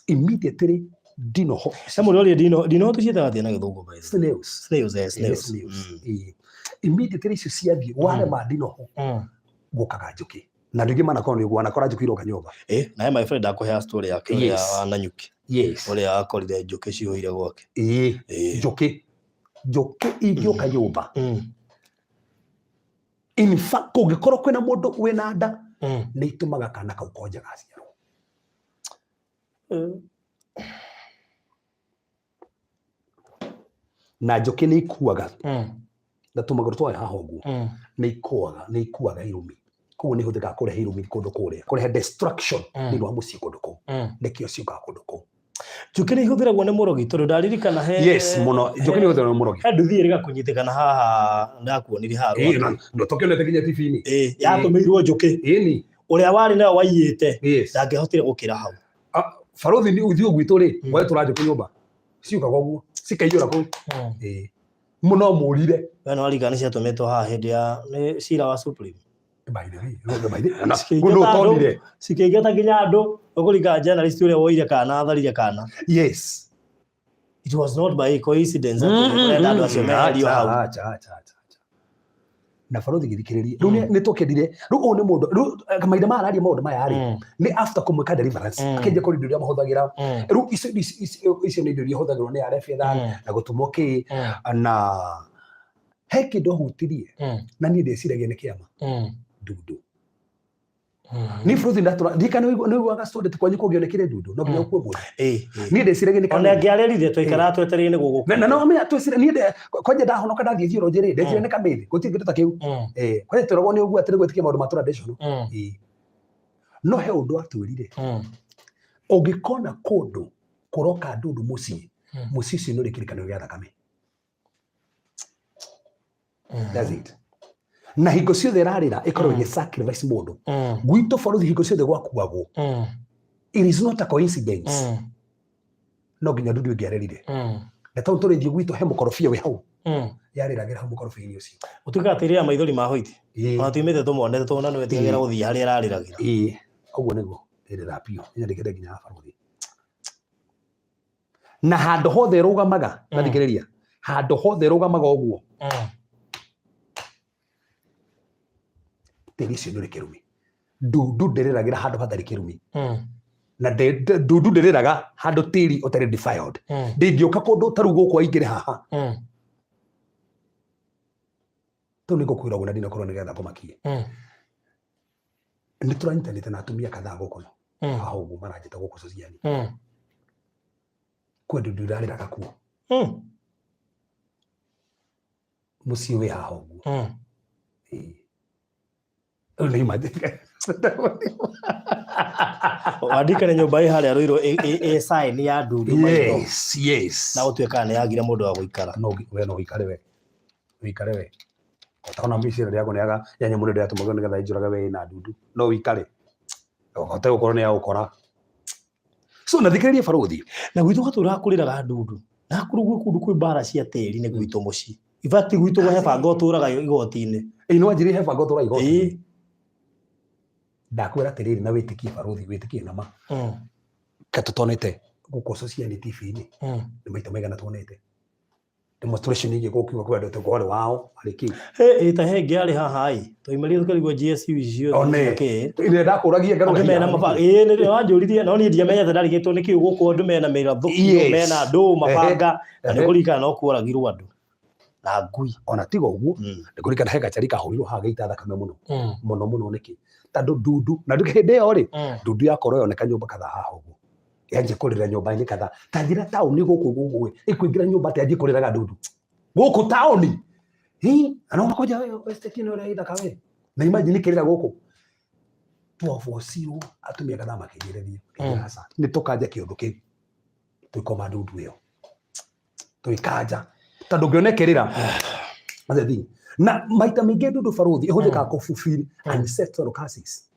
immediately ndinoho.
He mũndũ ũrĩa ndinoho, ndinoho tũciĩtaga atĩa na gĩthũngũ, by the way?
Snails.
Snails, snails.
Snails. Immediately icio ciathiĩ warema ndinoho, gũkaga njũkĩ na andũ aingĩ manakorwo nĩ ũguo wanakora njũkĩ iroka nyũmba.
Na he my friend akũhea story yake ũrĩa wa Nanyuki, ũrĩa akorire njũkĩ cihũire gwake.
Njũkĩ ingĩũka nyũmba, in fact kũngĩkorwo kwĩna mũndũ wĩna nda, nĩ itũmaga kana kau konje gaciarwo. Na njũkĩ nĩ ikuaga na tũmagũrũ twayo haha ũguo, nĩ ikuaga irumi, koguo nĩ ihũthĩkaga kũrehe irumi kũndũ kũrĩa, kũrehe destruction thĩinĩ wa mũciĩ kũndũ kũu. Nĩkĩo ciũkaga kũndũ kũu.
Njũkĩ nĩ ihũthĩragwo nĩ mũrogi, tondũ ndaririkana he
Yes, mũno, njũkĩ nĩ ihũthĩragwo nĩ mũrogi.
He nduthi ĩrĩga kũnyitĩkana haha ndakuonirie haha Rwaka.
No tũkĩonete nginya TV-inĩ.
Yatũmĩirwo njũkĩ. Ũrĩa warĩ nayo waiyĩte ndangĩahotire gũkĩra hau.
Ah, barothi, nĩ ũthiũ gwitũ rĩ, gwetũra njũkĩ nyũmba ciũkaga ũguo cikaiyũra kũu. Mũno mũrire.
We no warikana nĩ ciatũmĩtwo haha hĩndĩ ya nĩ cira wa Supreme.
By the way, no, by the way, na
Cikĩingata
no
andũ.
tonire.
Cikĩingata nginya andũ ũkũringana journalist ũrĩa woire kana atharire kana. It was not by coincidence atĩ nĩ kũrenda andũ acio meherio hau.
Acha, acha, acha, acha. Na barothi gĩthikĩrĩrie rĩu nĩ tũkendire rĩu ũyũ nĩ mũndũ rĩu mahinda maya araria maũndũ maya rĩ nĩ after kũmwĩka deliverance, akĩnjia kũrĩ indo iria mahũthagĩra rĩu icio nĩ indo iria ihũthagĩrwo nĩ arefetha na gũtũmwo kĩ na he kĩndũ ahutirie na niĩ ndĩciragia nĩ kĩama ndundu. Niĩ bũrũri ndatũra ndikana nĩ ũiguaga story atĩ kwanyu kũngĩonekire ndundu no nginya ũkue mũndũ. Niĩ ndĩciragia nĩ
Ona
kamĩthĩ.
Angĩarĩrire twaikaraga twetereire nĩ gũgũkua.
Na no menya twĩcira niĩ kwanja ndahonoka ndathiĩ theology rĩ, ndecira nĩ kamĩthĩ, gũtirĩ kĩndũ ta kĩu. Kwanja twĩragwo nĩ ũguo atĩ nĩ gwĩtĩkia maũndũ ma traditional. No he ũndũ atwĩrire, ũngĩkona kũndũ kũroka ndundu mũciĩ, mũciĩ ũcio nĩ ũrĩ kĩrĩkanĩro gĩa thakame. That's it. Na hingo ciothe ĩrarĩra ĩkorwo ĩgĩ sacrifice mũndũ. Gwitũ borithi hingo ciothe gwakuagwo, it is not a coincidence. No nginya ndundu ĩngĩarĩrire na tondũ tũrĩthiĩ gwitũ he mũkorobia wĩ hau, yarĩragĩra hau mũkorobia-inĩ ũcio.
Ũtuĩkaga atĩ rĩrĩa maithori ma hoiti ona tuimĩte tũmonete tũna nĩ wetigagĩra gũthiĩ harĩa ĩrarĩragĩra.
Ĩĩ, ũguo nĩguo ĩrĩra biũ, nyandĩkĩte nginya haha barũthi na handũ hothe ĩrũgamaga na thikĩrĩria, handũ hothe ĩrũgamaga ũguo, tĩri ũcio nĩ ũrĩ kĩrumi. Ndundu ndĩrĩragĩra handũ hatarĩ kĩrumi na ndundu ndĩrĩraga handũ tĩri ũtarĩ defiled. Ndĩngĩũka kũndũ ta rĩu gũkũ aingĩre haha tondũ nĩ ngũkwĩra ũguo na ndinakorwo nĩgetha ngũmakie. Nĩ tũranyitanĩte na atumia kadhaa gũkũ. Haha ũguo maranjĩta gũkũ Sociani. Kwĩ ndundu irarĩraga kuo. Mũciĩ wĩ haha ũguo. Ĩĩ. Rĩu nĩ imagine.
Wandikane nyũmba ĩ harĩa Rũirũ ĩ sign ya ndundu maitho.
Yes.
Na gũtuĩka nĩ yagire mũndũ wa gũikara.
No we no ũikare we. Ũikare we. Ũtona mbica ĩrĩa yakũneaga ya nyamũ ĩrĩa yatũmagwo nĩgetha ĩnjũrage we ĩna ndundu. No ũikare. Ũhote gũkorwo nĩ ya gũkora. So na thikĩrĩria barũthi.
Na gwitũ gatũraga kũrĩraga ndundu. Na kũrĩ gwĩ kũndũ kwĩ mbara cia tĩri nĩ gwitũ mũciĩ. In fact gwitũ he banga ũtũraga igoti-inĩ.
Ĩĩ nĩ wanjĩrire he banga ũtũraga igoti-inĩ.
Ĩĩ.
Ndakwĩra atĩrĩrĩ na wĩtĩkie barũthi, wĩtĩkie na ma. Ka tũtonete gũkũ Society TV-inĩ. Nĩ maita maigana tuonete. Demonstration ingĩ gũkiuga kwĩ andũ kwarĩ wao arĩ kĩ.
Ĩ ta he ĩngĩ yarĩ haha ĩ. Twaimĩrire tũkarigwo GSU icio
One.
kĩ.
Ĩrĩa ndakũragia ngarũga.
Andũ mena mabanga. Ĩ nĩ wanjũririe no niĩ ndiamenyete ndarigĩtwo nĩkĩ gũkũ andũ mena mĩrathũkio mena ndũ mabanga na nĩ kũririkana no kuoragirwo andũ na ngui.
Ona tiga ũguo nĩ kũririkana he gacari kahũrirwo haha gĩita thakame mũno. Mũno mũno nĩkĩ? Tondũ ndundu na hĩndĩ ĩyo rĩ ndundu yakorwo yoneka nyũmba kadhaa haha ũguo. Yanjia kũrĩra nyũmba-inĩ kadhaa. Ta njĩra taũni gũkũ gũkũ ĩkũingĩra nyũmba atĩ yanjie kũrĩraga ndundu. Gũkũ taũni. Hi, ana wakoja wewe estate ĩno ĩrĩa ithaka we. Na imagine kĩrĩra gũkũ. Twabocirwo atumia kadhaa makĩnjĩrĩria. Aca, nĩ tũkanja kĩũndũ kĩu. Tũikoma ndundu ĩyo. Tũikanja. Tondũ ũngĩona ĩkĩrĩra. That's the thing. Na maita maingĩ ndundu barũthi ĩhũthĩkaga kũ fulfill ancestral curses.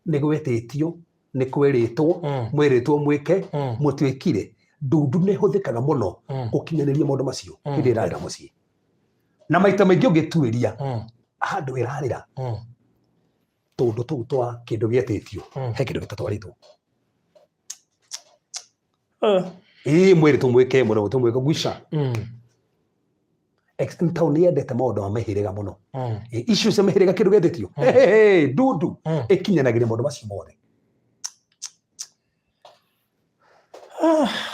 Nĩ gwĩtĩtio, nĩ kwĩrĩtwo, mwĩrĩtwo mwĩke, mũtuĩkire. Ndundu nĩ ĩhũthĩkaga mũno gũkinyanĩria maũndũ macio hĩndĩ ĩrarĩra mũciĩ. Na maita maingĩ ũngĩtuĩria handũ ĩrarĩra tũndũ tũu twa kĩndũ gĩetĩtio he kĩndũ gĩtatwarĩtwo. Ĩĩ mwĩrĩtwo mwĩke, mwĩrĩtwo mwĩke guica. Town yendete maũndũ ma mĩhĩrĩga mũno. Icio cia mĩhĩrĩga kĩndũ gĩetĩtio. Ndundu ĩkinyanagĩria maũndũ macio mothe.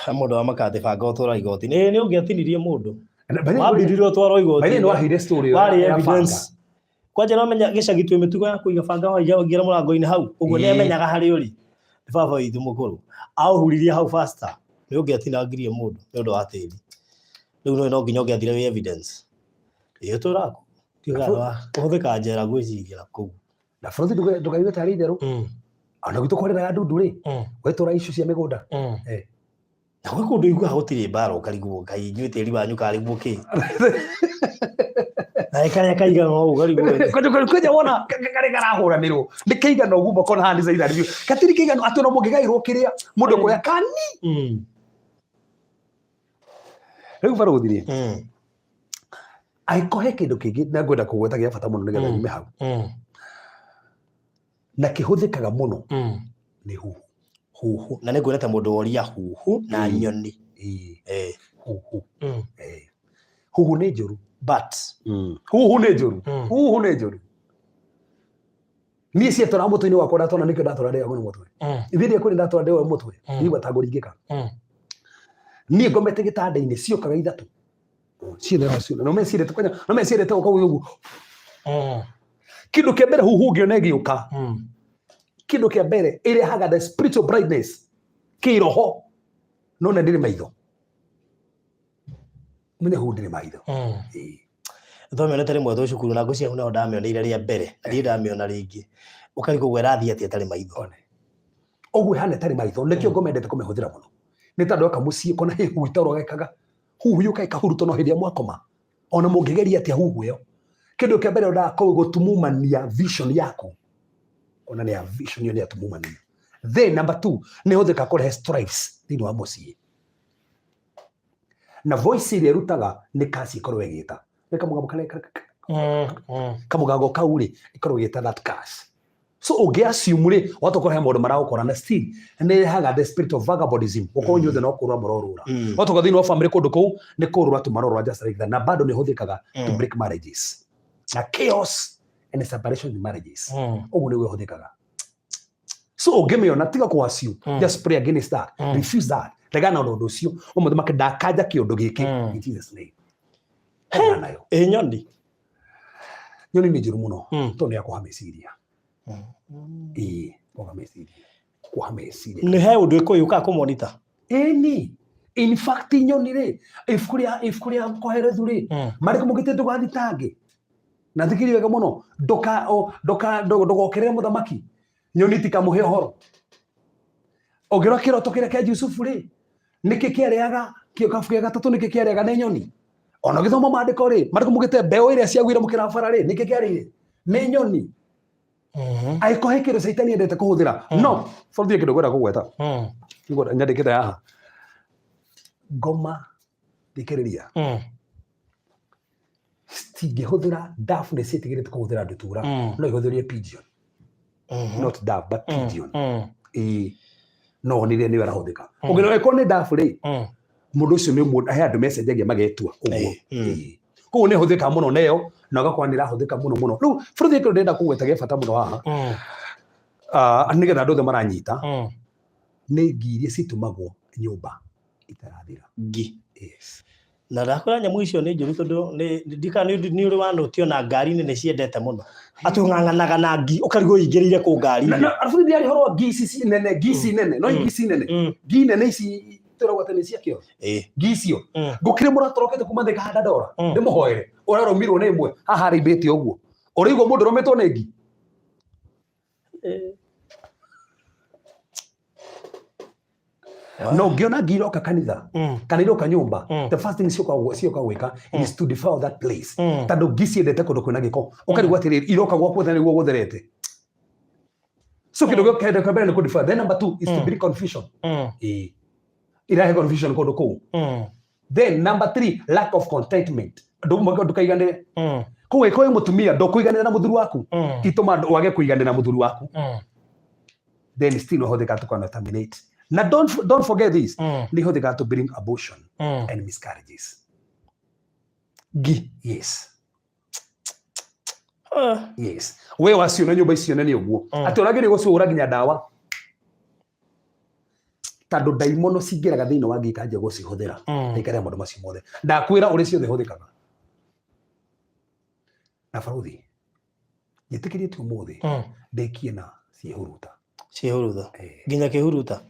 Mũndũ wa makatĩ banga ũtũra igoti-inĩ. Nĩ ũngĩatinirie mũndũ. Wambĩrĩirie ũtwarwo igoti-inĩ.
Nĩ waheire story ĩyo
Warĩ
ya banga.
evidence. Kwanja no menya gĩcagi twĩ mĩtugo ya kũiga banga waingĩra mũrango-inĩ hau. Ũguo nĩ amenyaga harĩa ũrĩ. Nĩ baba witũ mũkũrũ. Aũhuririe hau faster. Nĩ ũngĩatinangirie mũndũ nĩ ũndũ wa tĩri. Rĩu no nginya ũngĩathire wĩ evidence. Ĩĩ ũtũraga kũ. Kũhũthĩka njera ngwĩciria na kũu.
Na bũrũri ndũkaigue tarĩ itherũ. Ona gwitũ kwarĩraga ndundu rĩ, gwetũra icio cia mĩgũnda.
Na gwĩ kũndũ iguaga gũtirĩ mbara ũkarigwo Ngai inyuĩ tĩri wanyu karĩguo kĩ. Na karĩa kaigana ũũ ũkarigwo.
Kwanja wona karĩa karahũranĩrwo nĩ kĩigana ũguo makona haha nĩ caitha review. Gatirĩ kĩigana atĩ ona mũngĩgaĩrwo kĩrĩa mũndũ kuoya kani. Rĩu barũthi rĩ, angĩkorwo he kĩndũ kĩngĩ na ngwenda kũgweta gĩa bata mũno nĩgetha nyume hau na kĩhũthĩkaga mũno nĩ huhu.
Huhu. Na nĩ nguonete mũndũ woria huhu na nyoni.
Ĩĩ. Huhu. Ĩĩ. Huhu nĩ njũru.
But.
Huhu nĩ njũru. Huhu nĩ njũru. Niĩ ciatũra mũtwe-inĩ wakwa ndatona nĩkĩo ndatũra ndĩagwo nĩ mũtwe. Ithuĩ ndiĩ kũrĩ ndatũra ndĩagwo nĩ mũtwe. Ndigua ta ngũringĩka. Niĩ ngomete gĩtanda-inĩ ciokaga ithatũ. Ciothe ciothe. No meciarĩte kwanja, no meciarĩte gũka ũguo. Kĩndũ kĩa mbere huhu ũngĩona ĩgĩũka. Kĩndũ kĩa mbere ĩrehaga the spiritual brightness. Kĩroho. No na ndĩrĩ maitho. Menya huhu ndĩrĩ maitho. Ĩĩ.
Twamĩonete rĩmwe twĩ cukuru na ngwĩciria hau naho ndamĩoneire rĩa mbere na ndirĩ ndamĩona rĩngĩ. Ũkarigwo ũguo ĩrathiĩ atĩa ĩtarĩ maitho.
One. Ũguo ĩhana ĩtarĩ maitho nĩkĩo ngoma endete kũmĩhũthĩra mũno. Nĩ tondũ yoka mũciĩ kona he huhu itaũraga ĩkaga. Huhu yũkaga ĩkahuruta no hĩndĩ ĩrĩa mwakoma. Ona mũngĩgeria atĩa huhu ĩyo. Kĩndũ kĩa mbere wendaga gũtumumania vision yaku. Ona nĩ ya vision ĩyo nĩ yatumumania. Then number 2 nĩ ĩhũthĩkaga kũrehe strifes thĩinĩ wa mũciĩ. Na voice ĩrĩa ĩrutaga nĩ curse ĩkorwo ĩgĩta. Nĩ kamũgambo karĩa kamũgambo kau rĩ ĩkorwo ĩgĩta that curse. So ũngĩ assume rĩ watokorwo he maũndũ maragũkora na still nĩ ĩrehaga the spirit of vagabondism gũkorwo inyuothe no kũrũra mũrorũra. Watoka thĩinĩ wa family kũndũ kũu nĩ kũrũra tu marorũra just like that na bado nĩ ĩhũthĩkaga to break marriages na chaos and separation in marriages. Ũguo nĩguo ĩhũthĩkaga. So ũngĩmĩona tiga kũ assume, just pray against that, refuse that. Regana na ũndũ ũcio ũmũthamaki ndakanja kĩũndũ gĩkĩ in Jesus name. Regana nayo.
Ĩ nyoni.
Nyoni nĩ njũru mũno tondũ nĩ yakũha meciria. Ĩĩ, kũha meciria. Kuoha meciria.
Nĩ he ũndũ ĩkũyũkaga kũmonita.
Ĩni, in fact nyoni rĩ, ibuku rĩa Kohelethu rĩ, marĩkũ mũgĩte ndũgathitange na thikĩrĩria wega mũno, ndũgokerere mũthamaki, nyoni tikamũhe ũhoro. Ũngĩrora kĩroto kĩrĩa kĩa Jusufu rĩ, nĩkĩ kĩarĩaga kĩo gĩa gatatũ, nĩkĩ kĩarĩaga nĩ nyoni? Ona ũgĩthoma maandĩko rĩ, marĩkũ mũgĩte mbeũ ĩrĩa ciagwire mũkĩra bara rĩ, nĩkĩ kĩarĩire nĩ nyoni? Angĩkorwo he kĩndũ caitani endete kũhũthĩra, no bũrũri kĩndũ ngwenda kũgweta, nyandĩkĩte haha ngoma, thikĩrĩria, citingĩhũthĩra dove, nĩ ciĩtigĩrĩte kũhũthĩra ndutura, no ihũthĩrie pigeon, not dove but pigeon. Ĩĩ, no onire nĩyo ĩrahũthĩka. Ũngĩrora ĩkorwo nĩ dove rĩ, mũndũ ũcio nĩ mũndũ, he andũ mecenjagia magetua ũguo. Ĩĩ. Koguo nĩ ĩhũthĩkaga mũno neyo na ũgakora nĩ ĩrahũthĩka mũno mũno. Rĩu bũrũri kĩndũ ndĩrenda kũgweta gĩa bata mũno haha, nĩgetha andũ othe maranyita, nĩ ngi iria citũmagwo nyũmba itarathira.
Ngi.
Yes.
Na ndakwĩra nyamũ icio nĩ njũru, tondũ ndikana nĩ ũrĩ wanũtio na ngari-inĩ nĩ ciendete mũno atĩ ũng'ang'anaga na ngi ũkarigwo ũingĩrĩire kũ ngari-inĩ.
Na arabu ndiarĩ horo wa ngi ici nene, ngi ici nene, no ngi ici nene, ngi nene ici tũragwo atĩ nĩ ciakĩo, ngi icio ngũkĩrĩ mũratorokete kuma thĩ kahanda ndora, ndĩmũhoere ũrarũmirwo nĩ ĩmwe haha arĩmbĩte ũguo, ũrĩigua mũndũ ũrũmĩtwo nĩ ngi. No ngĩona ngi iroka kanitha kana iroka nyũmba, the first thing cioka gwĩka is to defile that place, tondũ ngi ciendete kũndũ kwĩna gĩko. Ũkarigwo atĩrĩrĩ, iroka gwaku nĩguo gũtherete? So kĩndũ gĩa kĩa mbere nĩ kũ defile. Then number two is to bring confusion. Ĩĩ, irahe confusion kũndũ kũu. Then number three, lack of contentment. Ndũkaiganĩre. Koguo ĩkorwo wĩ mũtumia, ndũkũiganĩra na mũthuri waku, itũma wage kũiganĩra na mũthuri waku. Then still ũhũthĩka to contaminate. Na don't forget this, nĩ ihũthĩkaga to bring abortion and miscarriages.
Ngi.
Yes.
Ah.
Yes, we waciona nyũmba icio nene ũguo, atĩ ũragĩria gũcihũra nginya ndawa, tondũ ndaimono cingĩraga thĩinĩ wa ngi ikanjia gũcihũthĩra na ikarĩa maũndũ macio mothe. Ndakwĩra ũrĩa ciothe ihũthĩkaga. Na baruthi njĩtĩkĩrie ti ũmũthĩ ndĩkie na ciĩhuruta.
Ciĩhuruta.
Eh.
Nginya kĩhuruta.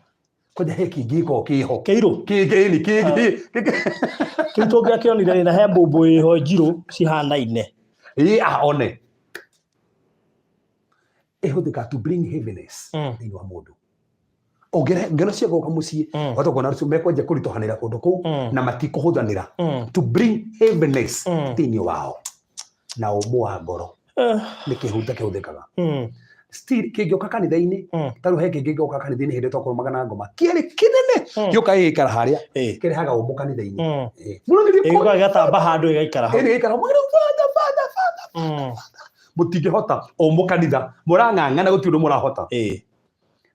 Kwanja he kĩngĩ gĩkoragwo kĩho.
Kĩirũ.
Kĩngĩ kĩngĩ.
Kĩu tũngĩakĩonire rĩ, na he mbũmbũ ĩho njirũ cihanaine.
Ĩ, ah, one ĩhũthĩkaga to bring heaviness thĩinĩ wa mũndũ. Ũngĩona ciagoka mũciĩ, wahota kuona rũciũ mekwanjia kũritũhanĩra kũndũ kũu na matikũhũthanĩra, to bring heaviness thĩinĩ wao na ũmũ wa ngoro. Nĩ kĩhuruta kĩhũthĩkaga. Still kĩngĩũka kanitha-inĩ, ta rĩu he kĩngĩ gĩoka kanitha-inĩ hĩndĩ twakorwo na ngoma, kĩarĩ kĩnene, gĩũka gĩgĩikara harĩa, kĩrehaga ũmũ kanitha-inĩ. Mũrangĩri.
Ĩgĩũka gĩgatamba handũ ĩgaikara hau.
Ĩrĩ gĩikara mwĩrĩ, "Father, Father, Father." Mũtingĩhota ũmũ kanitha, mũrang'ang'ana, gũtirĩ ũndũ mũrahota.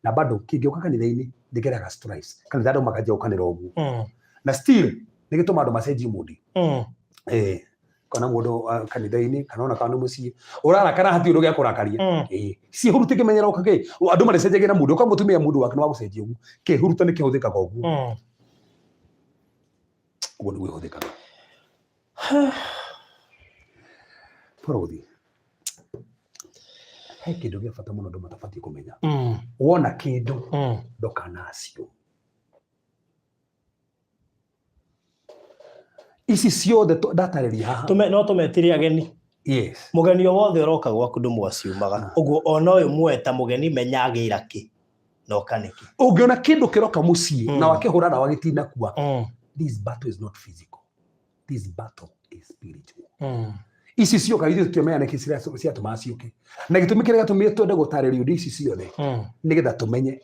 Na bado kĩngĩũka kanitha-inĩ nĩ kĩrehaga stress kanitha, andũ makanjia gũkanĩra ũguo. Na still nĩ gĩtũma andũ macenjie mood. Kana mũndũ kanitha-inĩ kana ona kana nĩ mũciĩ ũrarakara, hatirĩ ũndũ gĩa kũrakaria. Ciĩhuruta ikĩmenyera ũka kĩ andũ marĩcenjagia na mũndũ, ũka mũtumia mũndũ wake nĩ wa gũcenjia ũguo. Kĩhuruta nĩ kĩhũthĩkaga ũguo. Ũguo nĩguo ĩhũthĩkaga, bũrũthi. He kĩndũ gĩa bata mũno andũ matabatiĩ kũmenya. Wona kĩndũ, ndũkanacio ici ciothe ndatarĩria haha.
No tũmetire ageni.
Yes.
Mũgeni o wothe ũroka gwaku ndũmwaciumaga ũguo, ona ũyũ muoe ta mũgeni, menya agĩra kĩ na oka nĩkĩ.
Ũngĩona kĩndũ kĩroka mũciĩ na wakĩhũra ndawa gĩtinakua, this battle is not physical, this battle is spiritual. Ici cioka, ithuĩ tũtiamenya nĩkĩ ciatũmaga ciũke, na gĩtũmi kĩrĩa gĩatũmire twende gũtarĩrio indo ici ciothe nĩgetha tũmenye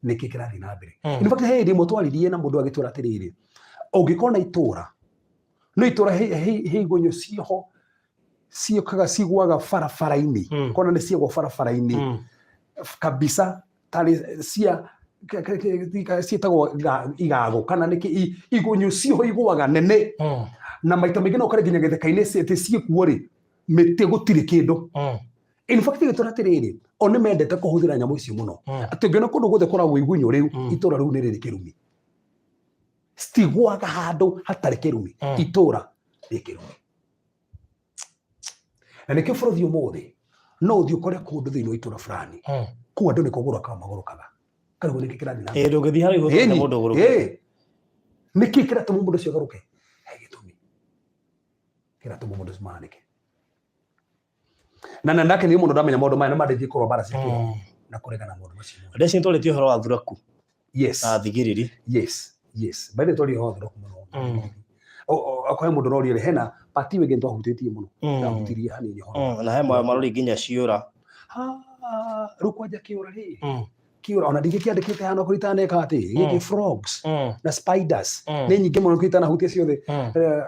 nĩkĩ kĩrathiĩ na mbere. In fact, he hĩndĩ ĩmwe twaririe na mũndũ agĩtwĩra atĩrĩrĩ, ũngĩkorwo na itũra, no itũra he igunyũ ciĩho ciũkaga cigwaga barabara-inĩ, kona nĩ ciagwa barabara-inĩ kabisa, tarĩ cia ciĩtagwo igago kana nĩkĩ, igunyũ ciĩho igũaga nene, na maita maingĩ no ũkore nginya gĩthaka-inĩ atĩ ciĩkuo rĩ, mĩtĩ gũtirĩ kĩndũ. In fact, gĩtũra atĩrĩrĩ, o nĩ mendete kũhũthĩra nyamũ icio mũno, atĩ ũngĩona kũndũ guothe kũragwo igunyũ rĩu, itũra rĩu nĩ rĩrĩ kĩrumi. Citigwaga handũ hatarĩ kĩrumi. Itũra rĩ kĩrumi, na nĩkĩo bũrũri ũmũthĩ no ũthiĩ ũkore kũndũ thĩinĩ wa itũra fulani, kũu andũ nĩ kũgũrũka magũrũkaga. Karigwo nĩkĩ kĩrathiĩ na
Ĩĩ, ndũngĩthiĩ haraihu ũtũme
Ĩni,
mũndũ ũgũrũke.
ĩĩ. Nĩkĩ kĩratũma mũndũ ũcio agarũke? He gĩtũmi kĩratũma mũndũ ũcio mahanĩke. Na ndakenire mũno ndamenya maũndũ maya nĩ mandĩtie kũrũa mbara cia kĩroho na kũregana na maũndũ macio mothe.
Ndeci nĩtwarĩtie ũhoro wa thuraku
Yes.
na thigiriri.
Yes. By the way, twaria ũhoro wa thuraku mũno. Okorwo he mũndũ ũroria rĩ, hena pati ĩyo ĩngĩ nĩtwahutĩtie mũno. Ndahutirie hanini ũhoro.
Na he marori nginya ciũra.
Ha, rĩu kwanja kĩũra rĩ, kĩũra ona ndingĩkĩandĩkĩte hana kũrĩ itaneka atĩ gĩkĩ frogs na spiders nĩ nyingĩ mũno kũrĩ itanahutia ciothe.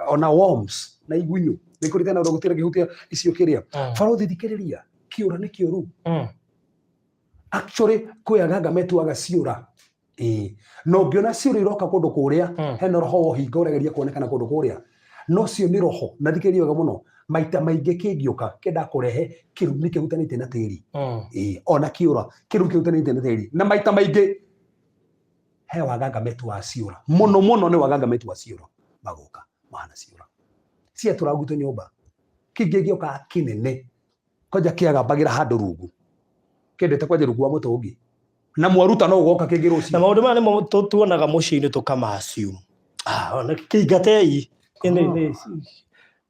Ona worms na igunyũ nĩ kũrĩ itana gũtira ngĩhutia icio kĩrĩa. Barũthi thikĩrĩria, kĩũra nĩ kĩũru. Actually kwĩ aganga metuaga ciũra. Ĩĩ. Na ũngĩona ciũra iroka kũndũ kũrĩa, hena roho wa ũhinga ũrageria kuonekana kũndũ kũrĩa. No cio nĩ roho, na thikĩrĩria wega mũno, maita maingĩ kĩngĩũka kĩendaga kũrehe kĩrumi kĩhutanĩtie na tĩri. Ĩĩ, ona kĩũra, kĩrumi kĩhutanĩtie na tĩri. Na maita maingĩ he waganga metuaga ciũra. Mũno mũno nĩ waganga metuaga ciũra. Magoka mahana ciũra. Ciatũra gwitũ nyũmba. Kĩngĩ gĩokaga kĩnene kwanja kĩagambagĩra handũ rungu kĩendete kwanja rungu wa mũtũngi na mwaruta no ũgoka kĩngĩ
Na
rũciũ.
maũndũ maya nĩmo tuonaga mũciĩ-inĩ tũkama assume. Ah, ona kĩingatei.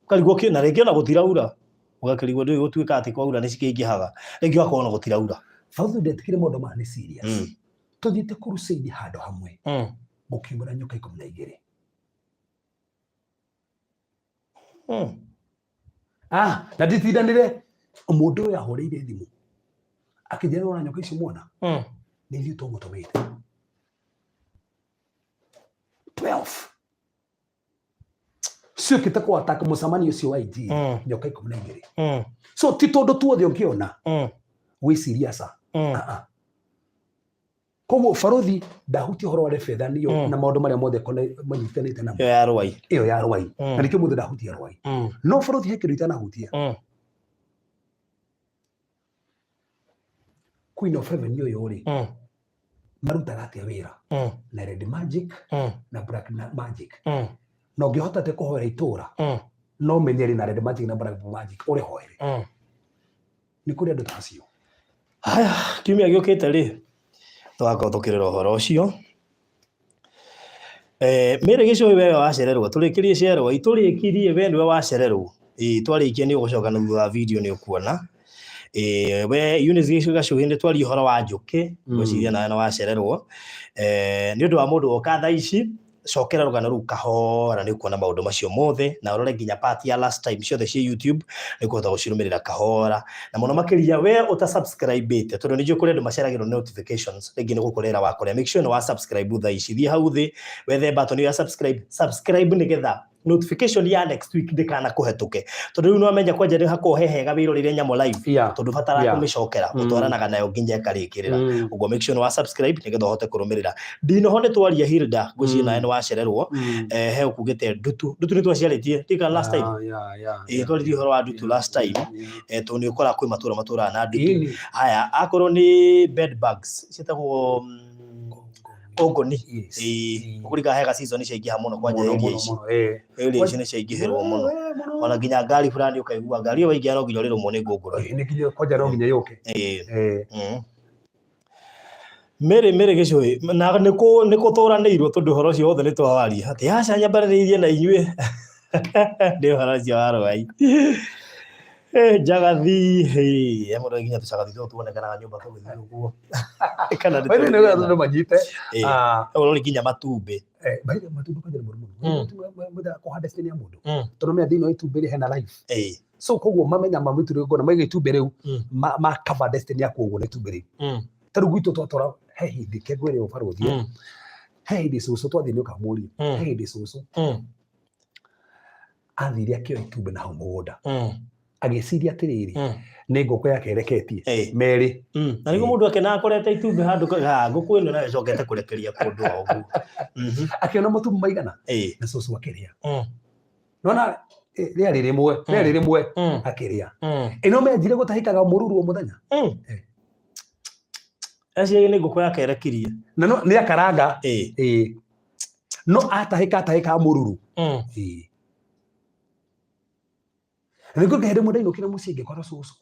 Ũkarigwo na rĩngĩ ona gũtiraura. Ũgakĩrigwo ndũĩ gũtuĩka atĩ kwaura nĩ cikĩingĩhaga. Rĩngĩ ũgakorwo ona gũtiraura.
Barũthi ndetĩkire maũndũ maya nĩ serious. Tũthiĩte crusade handũ hamwe gũkiumĩra nyoka 12. Ah, na nditindanĩre mũndũ ũyũ ahũrĩire thimũ akĩnjĩra nĩwona nyoka icio mwana nĩ ithuĩ tũmũtũmĩte 12 ciũkĩte kũ attack mũcemanio ũcio wa injiri nyoka 12. So ti tũndũ tuothe ũngĩona wĩcirie aca. Ah, ah. Koguo barũthi ndahutia ũhoro wa rebethanio na maũndũ marĩa mothe manyitanĩte namo.
Ĩyo ya rwai.
Ĩyo ya rwai. Na nĩkĩo mũthĩ ndahutia rwai. No barũthi he kĩndũ itanahutia. Queen of Heaven ũyũ rĩ, marutaga atĩa wĩra? Na red magic na black magic. Na ũngĩhota atĩa kũhoera itũra no menye rĩ na red magic na black magic ũrĩhoere? Nĩ kũrĩ andũ ta acio.
Haya, kiumia gĩũkĩte rĩ, tũgakorwo tũkĩrora ũhoro ũcio. Mary Gĩcũhĩ we wacererwo, tũrĩkĩrie cererwo, tũrĩkirie we nĩwe wacererwo. Ĩĩ twarĩkia nĩ ũgũcoka na thutha wa video nĩ ũkuona. We Eunice Gacũhĩ nĩ twaria ũhoro wa njũkĩ, ngwĩciria nawe nĩ wacererwo. Nĩ ũndũ wa mũndũ woka thaa ici, cokera rũgano rũu kahora nĩ ũkuona maũndũ macio mothe, na ũrore nginya part ya last time ciothe ciĩ YouTube, nĩ ũkũhota gũcirũmĩrĩra kahora. Na mũno makĩria we ũta subscribe-ĩte, tondũ nĩ njũĩ kũrĩ andũ maceragĩrwo nĩ notifications, rĩngĩ nĩ gũkũrera wakorea. Make sure nĩ wa subscribe thaa ici, thiĩ hau thĩ, wethe button ĩyo ya subscribe, subscribe nĩgetha notification ya next week ndĩkana kũhetũke, tondũ rĩu nĩwamenya kwanja nĩ hakoragwo he hega wĩroreire nyamũ live, tondũ batara kũmĩcokera, ũtwaranaga nayo nginya ĩkarĩkĩrĩra. Ũguo make sure nĩ wa subscribe nĩgetha ũhote kũrũmĩrĩra. Ndinoho nĩ twaria Hilda, ngwĩciria nawe nĩ wacererwo. He ũkugĩte ndutu, ndutu nĩ twaciarĩtie ndika last time. Ĩĩ twaririe ũhoro wa ndutu last time. Tondũ nĩ ũkoraga kwĩ matũra matũraga na ndutu. Haya, akorwo nĩ bed bugs ciĩtagwo ngongoni. Ĩĩ ũkũrika hega season ciaingĩha mũno kwanja area ici. Area ici nĩ ciaingĩhĩrwo mũno. Ona nginya ngari fulani ũkaigua ngari ĩyo waingĩra no nginya ũrĩrũmwo nĩ ngũngũni.
Nĩ nginya kwanja no nginya yũke.
Ĩĩ. Mary Mary Gĩcũhĩ na nĩ kũtũranĩirwo tondũ ũhoro ũcio wothe nĩ twawaria atĩ aca nyambanĩrĩirie na inyuĩ nĩ ũhoro ũcio wa rwai. Njagathi, he mũndũ nginya tũcagathi tũtũ tuonekanaga nyũmba tũgĩthiĩ ũguo. Kana nĩ
By the way, andũ manyite.
Ũrori nginya matumbĩ.
By the way, matumbĩ kwanja nĩ mũru mũno. Mũthaga kũhanda destiny ya mũndũ. Tondũ menya thĩinĩ wa itumbĩ rĩ hena life. So koguo mamenya mamĩtũrĩ ngona maiga itumbĩ rĩu ma cover destiny yaku ũguo na itumbĩ rĩu. Ta rĩu gwitũ twatwara he hĩndĩ ke ngwĩre ũbarũthi. He hĩndĩ cũcũ twathiĩ nĩ ũkamũria. He hĩndĩ cũcũ athire akĩoya itumbĩ na hau mũgũnda. Agĩciria atĩrĩrĩ, nĩ ngũkũ yake ĩreketie merĩ.
Na nĩguo mũndũ akenaga akorete itumbĩ handũ ngũkũ ĩno nayo ĩcokete kũrekeria kũndũ o ũguo.
Akĩona matumbĩ maigana na cũcũ akĩrĩa. Nona rĩarĩ rĩmwe, rĩarĩ rĩmwe akĩrĩa. Ĩno menjire gũtahĩkaga mũruru o mũthenya.
Eciria nĩ ngũkũ yake ĩrekirie.
Na no nĩ akaranga. No atahĩka atahĩkaga mũruru. Nĩguo hĩndĩ ĩmwe ndainũkire mũciĩ ngĩkora cũcũ.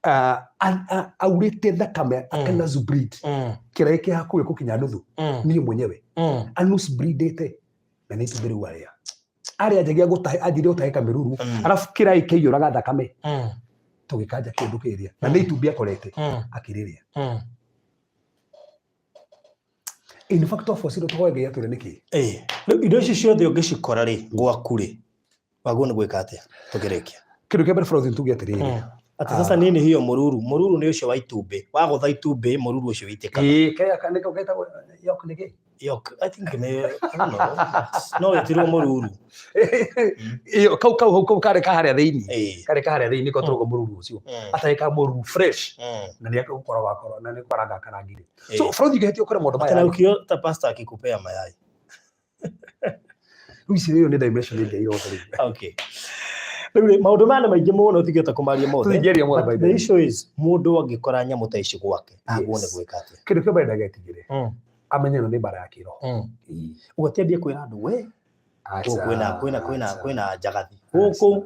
Aurĩte thakame akanus bleed kĩraĩ kĩ hakuhĩ gũkinya nuthu. Niĩ mwenyewe anus bleedĩte na nĩ itumbĩ rĩu arĩa arĩa anjagia gũtahe anjire gũtahĩka mĩruru, arabu kĩraĩ kĩiyũraga thakame tũgĩkanja kĩndũ kĩrĩa na nĩ itumbĩ akorete akĩrĩrĩa. In fact, twabocirwo tũhoe Ngai atwĩre nĩkĩ.
Ĩĩ. Rĩu indo ici ciothe ũngĩcikora rĩ gwaku rĩ, wagwo nĩ gwĩka atĩa tũkĩrĩkia?
Kĩndũ kĩa mbere, bũrũri, tuge atĩrĩrĩ.
Atĩ sasa nini hiyo mũruru, mũruru nĩ ũcio wa itumbĩ, wagũtha itumbĩ mũruru ũcio wĩitĩkaga.
Ĩĩ, kaya nĩko getagwo yolk nĩkĩ?
Yolk, I think nĩ, I don't know, no ĩtirwo mũruru.
Ĩyo, kau karĩ ka harĩa thĩinĩ. Karĩ ka harĩa thĩinĩ ko tũrũgo mũruru ũcio. Atarĩ ka mũruru fresh. Na nĩ akũkoragwo akorwo na nĩ kwaranga karangire. So bũrũri ũngĩhĩtia ũkore maũndũ
Tena
maya.
Ukiota pastor akikupea mayai.
Rĩu ici ĩyo nĩ dimension ĩngĩ yothe rĩu.
Okay. Rĩu rĩ, maũndũ maya nĩ maingĩ mũno tũtingĩhota kũmaria mothe.
Tũtingĩaria mothe,
But
by the
the
way.
issue is mũndũ angĩkora nyamũ ta ici gwake agwo nĩ gwĩka atĩa?
Kĩndũ kĩa mbere ndagetigĩre. Amenye ĩno nĩ mbara ya kĩroho. Ĩĩ.
Ũguo ti ambie kwĩra andũ we
Aca,
gũkũ kwĩna
aca.
Kwĩna njagathi gũkũ,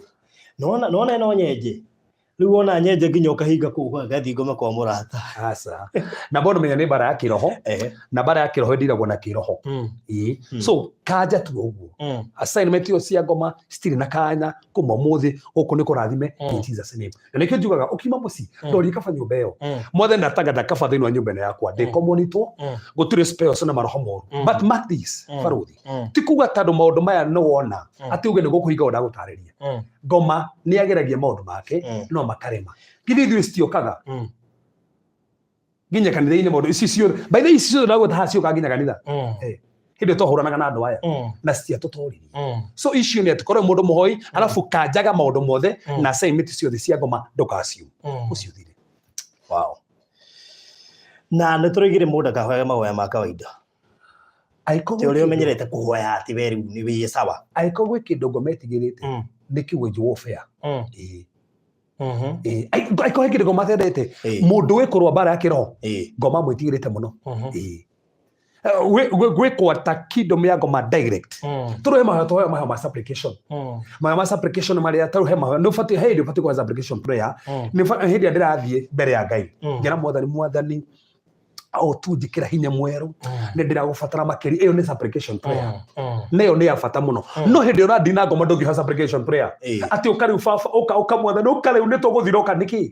nona nona ĩno nyenje, rĩu wona nyenje nginya ũkahinga kũu gathiĩ ngome kwa mũrata.
Aca. Na bono menya nĩ mbara ya kĩroho na mbara ya kĩroho ĩndiragwo na kĩroho. Ĩĩ. So kanja tu ũguo. Assignment ĩyo cia ngoma citirĩ na kanya kuma ũmũthĩ gũkũ nĩ kũrathime in Jesus name. Na nĩkĩo njugaga ũkiuma mũciĩ ndorie kaba nyũmba ĩyo. Mothe ndatangatha kaba thĩinĩ wa nyũmba ĩno yakwa ndĩkomonitwo gũtirĩ spells na maroho moru. But mark this, barũthi, ti kuga tondũ maũndũ maya nĩ wona atĩ uge nĩ gũkũhinga ũndũ ndagũtarĩria. Ngoma nĩ ageragia maũndũ make no makarema. Githĩ ithuĩ citiokaga nginya kanitha-inĩ? Maũndũ ici ciothe, by the way, ici ciothe ndagweta haha ciokaga nginya kanitha hĩndĩ ĩyo twahũranaga na andũ aya na citiatũtoririe. So icio nĩ atĩ korwo mũndũ mũhoi arabu kanjaga maũndũ mothe na assignment ciothe cia ngoma ndũkaciu ũcio ũthire.
Wow. Na nĩ tũroigire mũndũ akahoyaga mahoya ma kawaida.
Angĩkorwo
Ti ũrĩa
gwĩ kĩndũ-
ũmenyerete kũhoya atĩ we rĩu nĩ wĩ sawa.
Angĩkorwo gwĩ kĩndũ ngoma ĩtigĩrĩte nĩ kiugo warfare. Ĩĩ. Ĩĩ. Angĩkorwo he kĩndũ ngoma atendete, mũndũ wĩ kũrũa mbara ya kĩroho, ngoma mwĩtigĩrĩte mũno. Ĩĩ. Gwĩkwo ta kingdom ya ngoma direct tũrĩ he mahoya tũhoya mahoya ma supplication, mahoya ma supplication marĩa tarĩu he mahoya nĩ ũbatiĩ he hĩndĩ ũbatiĩ kũhoya supplication prayer. Nĩ hĩndĩ ĩrĩa ndĩrathiĩ mbere ya Ngai ngera Mwathani, Mwathani o tu njĩkĩra hinya mwerũ, nĩ ndĩragũbatara makĩria. Ĩyo nĩ supplication prayer na ĩyo nĩ ya bata mũno. No hĩndĩ ĩyo ũrathiĩ na ngoma ndũngĩhoya supplication prayer atĩ ũka rĩu baba, ũka ũka Mwathani, ũka rĩu nĩ tũgũthira, ũka nĩkĩ.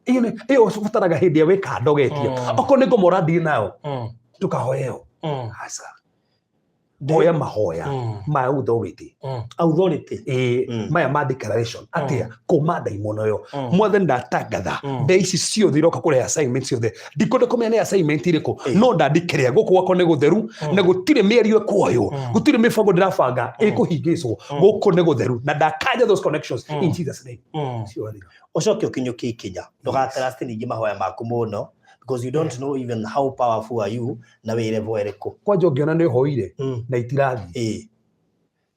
Ĩyo ĩyo ũbataraga hĩndĩ ĩrĩa wĩ kando getia. Okorwo nĩ ngoma ũrathiĩ nayo ndũkahoe ĩyo, aca, hoya mahoya ma authority.
Authority.
Ĩĩ. Maya ma declaration atĩa kũma ndaimono ĩyo. Mwathani, ndatangatha nde ici ciothe iroka kũrehe assignment ciothe, ndikwenda kũmenya nĩ assignment irĩkũ, no ndandikĩrĩa gũkũ gwakwa nĩ gũtheru na gũtirĩ mĩario ĩkuoywo, gũtirĩ mĩbango ndĩrabanga ĩkũhingĩcwo, gũkũ nĩ gũtheru na ndakanja those connections in Jesus name. Ũcio wathira.
Ũcoke ũkinyũkie ikinya, ndũgatrust ningĩ mahoya maku mũno because you don't know even how powerful are you na wĩ level ĩrĩkũ.
Kwanja ũngĩona nĩ ũhoire na itirathiĩ,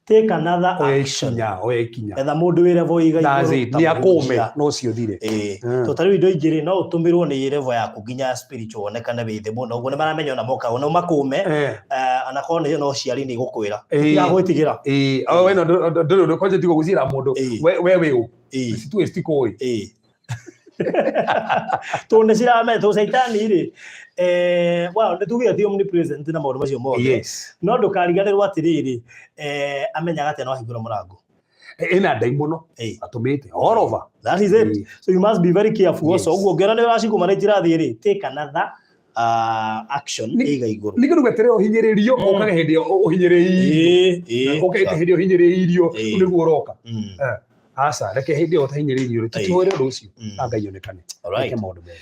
Take another
oya
action.
ikinya, oya ikinya.
Etha mũndũ wĩ level ĩiga
That's
igũrũ
it.
ta
Nĩ akũme
mũhunjia.
no ũcio ũthire.
To ta rĩu indo ingĩ rĩ, no ũtũmĩrwo nĩ level yaku nginya spiritual wonekane wĩ thĩ mũno ũguo nĩ maramenya ona moka ona makũme. Anakorwo nĩ no ciari nĩ igũkwĩra tigagwĩtigĩra.
Ĩĩ, o we no ndũrĩ ũndũ kwanja tiga gũcira mũndũ. We wĩ ũ? Situĩ citikũĩ.
Tondũ nĩ ciramenya tondũ caitani rĩ, well, nĩ tuge ti omnipresent na maũndũ macio mothe. No ndũkariganĩrwo atĩrĩrĩ, amenyaga atĩa no ahingũre mũrango?
Ĩna ndaimono atũmĩte all over.
That is it. So you must be very careful also. Ũguo ũngĩona nĩ ũracigũma na itirathiĩ rĩ, take another action ĩiga igũrũ.
Nĩ kĩndũ gweterera ũhinyĩrĩrio ũkaga hĩndĩ ĩyo ũhinyĩrĩirio. Ũkaga hĩndĩ ĩyo ũhinyĩrĩirio nĩguo ũroka. Aca, reke hĩndĩ ĩyo ũtahinyĩrĩirio rĩ tũtihoere ũndũ ũcio na Ngai onekane. Reke maũndũ mega.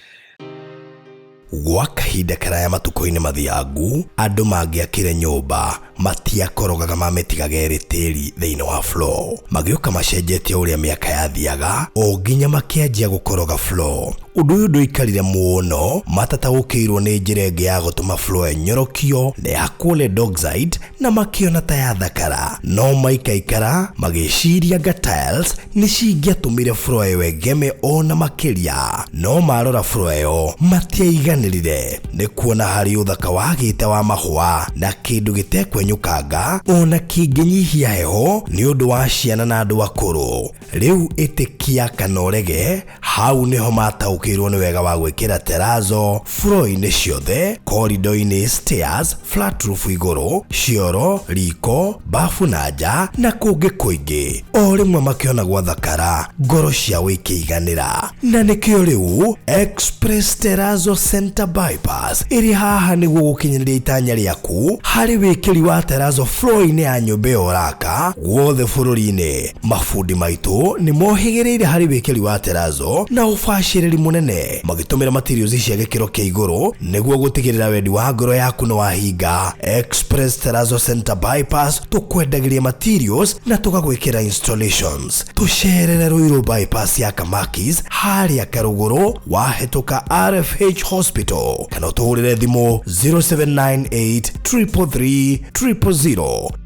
Gwa kahinda karaya matukũ-inĩ mathiangu, andũ mangĩakire nyũmba matiakorogaga mamĩtigaga ĩrĩ tĩri thĩinĩ wa floor. Magĩũka macenjetie ũrĩa mĩaka yathiaga o nginya makĩanjia gũkoroga floor. Ũndũ ũyũ ndũikarire mũno matataũkĩirwo nĩ njĩra ĩngĩ ya gũtũma floor ĩnyorokio na ya solid oxide na makĩona ta yathakara, no maikaikara magĩciria anga tiles nĩ cingĩatũmire floor ĩyo ĩgeme ona makĩria. No marora floor ĩyo matiaiganĩrire nĩ kuona harĩ ũthaka wagĩte wa mahũa na kĩndũ gĩtekwenyũkanga ona kĩngĩnyihia heho nĩ ũndũ wa ciana na andũ akũrũ. Rĩu ĩtĩkia kana ũrege, hau nĩho mataũkĩirwo nĩ wega wa gwĩkĩra terrazzo floor-inĩ ciothe, corridor-inĩ, stairs, flat roof igũrũ, cioro, riko, bafu na nja na kũngĩ kũingĩ. O rĩmwe makĩona gwathakara, ngoro ciao ikĩiganĩra. Na nĩkĩo rĩu Express Terrazzo Center Bypass ĩrĩ haha nĩguo gũkinyanĩria itanya rĩaku harĩ wĩkĩri wa terrazzo floor-inĩ ya nyũmba ĩyo ũraka guothe bũrũri-inĩ. Mabundi maitũ nĩ mohĩgĩrĩire harĩ wĩkĩri wa terrazzo na ũbacĩrĩri mũnene magĩtũmĩra materials cia gĩkĩro kĩa igũrũ nĩguo gũtigĩrĩra wendi wa ngoro yaku nĩ wahinga. Express Terrazzo Center Bypass, tũkwendagĩria materials na tũgagwĩkĩra installations. Tũcerere Ruiru Bypass ya Kamakis harĩa Karũgũrũ wahĩtũka RFH Hospital, kana ũtũhũrĩre thimũ 0798 333 000.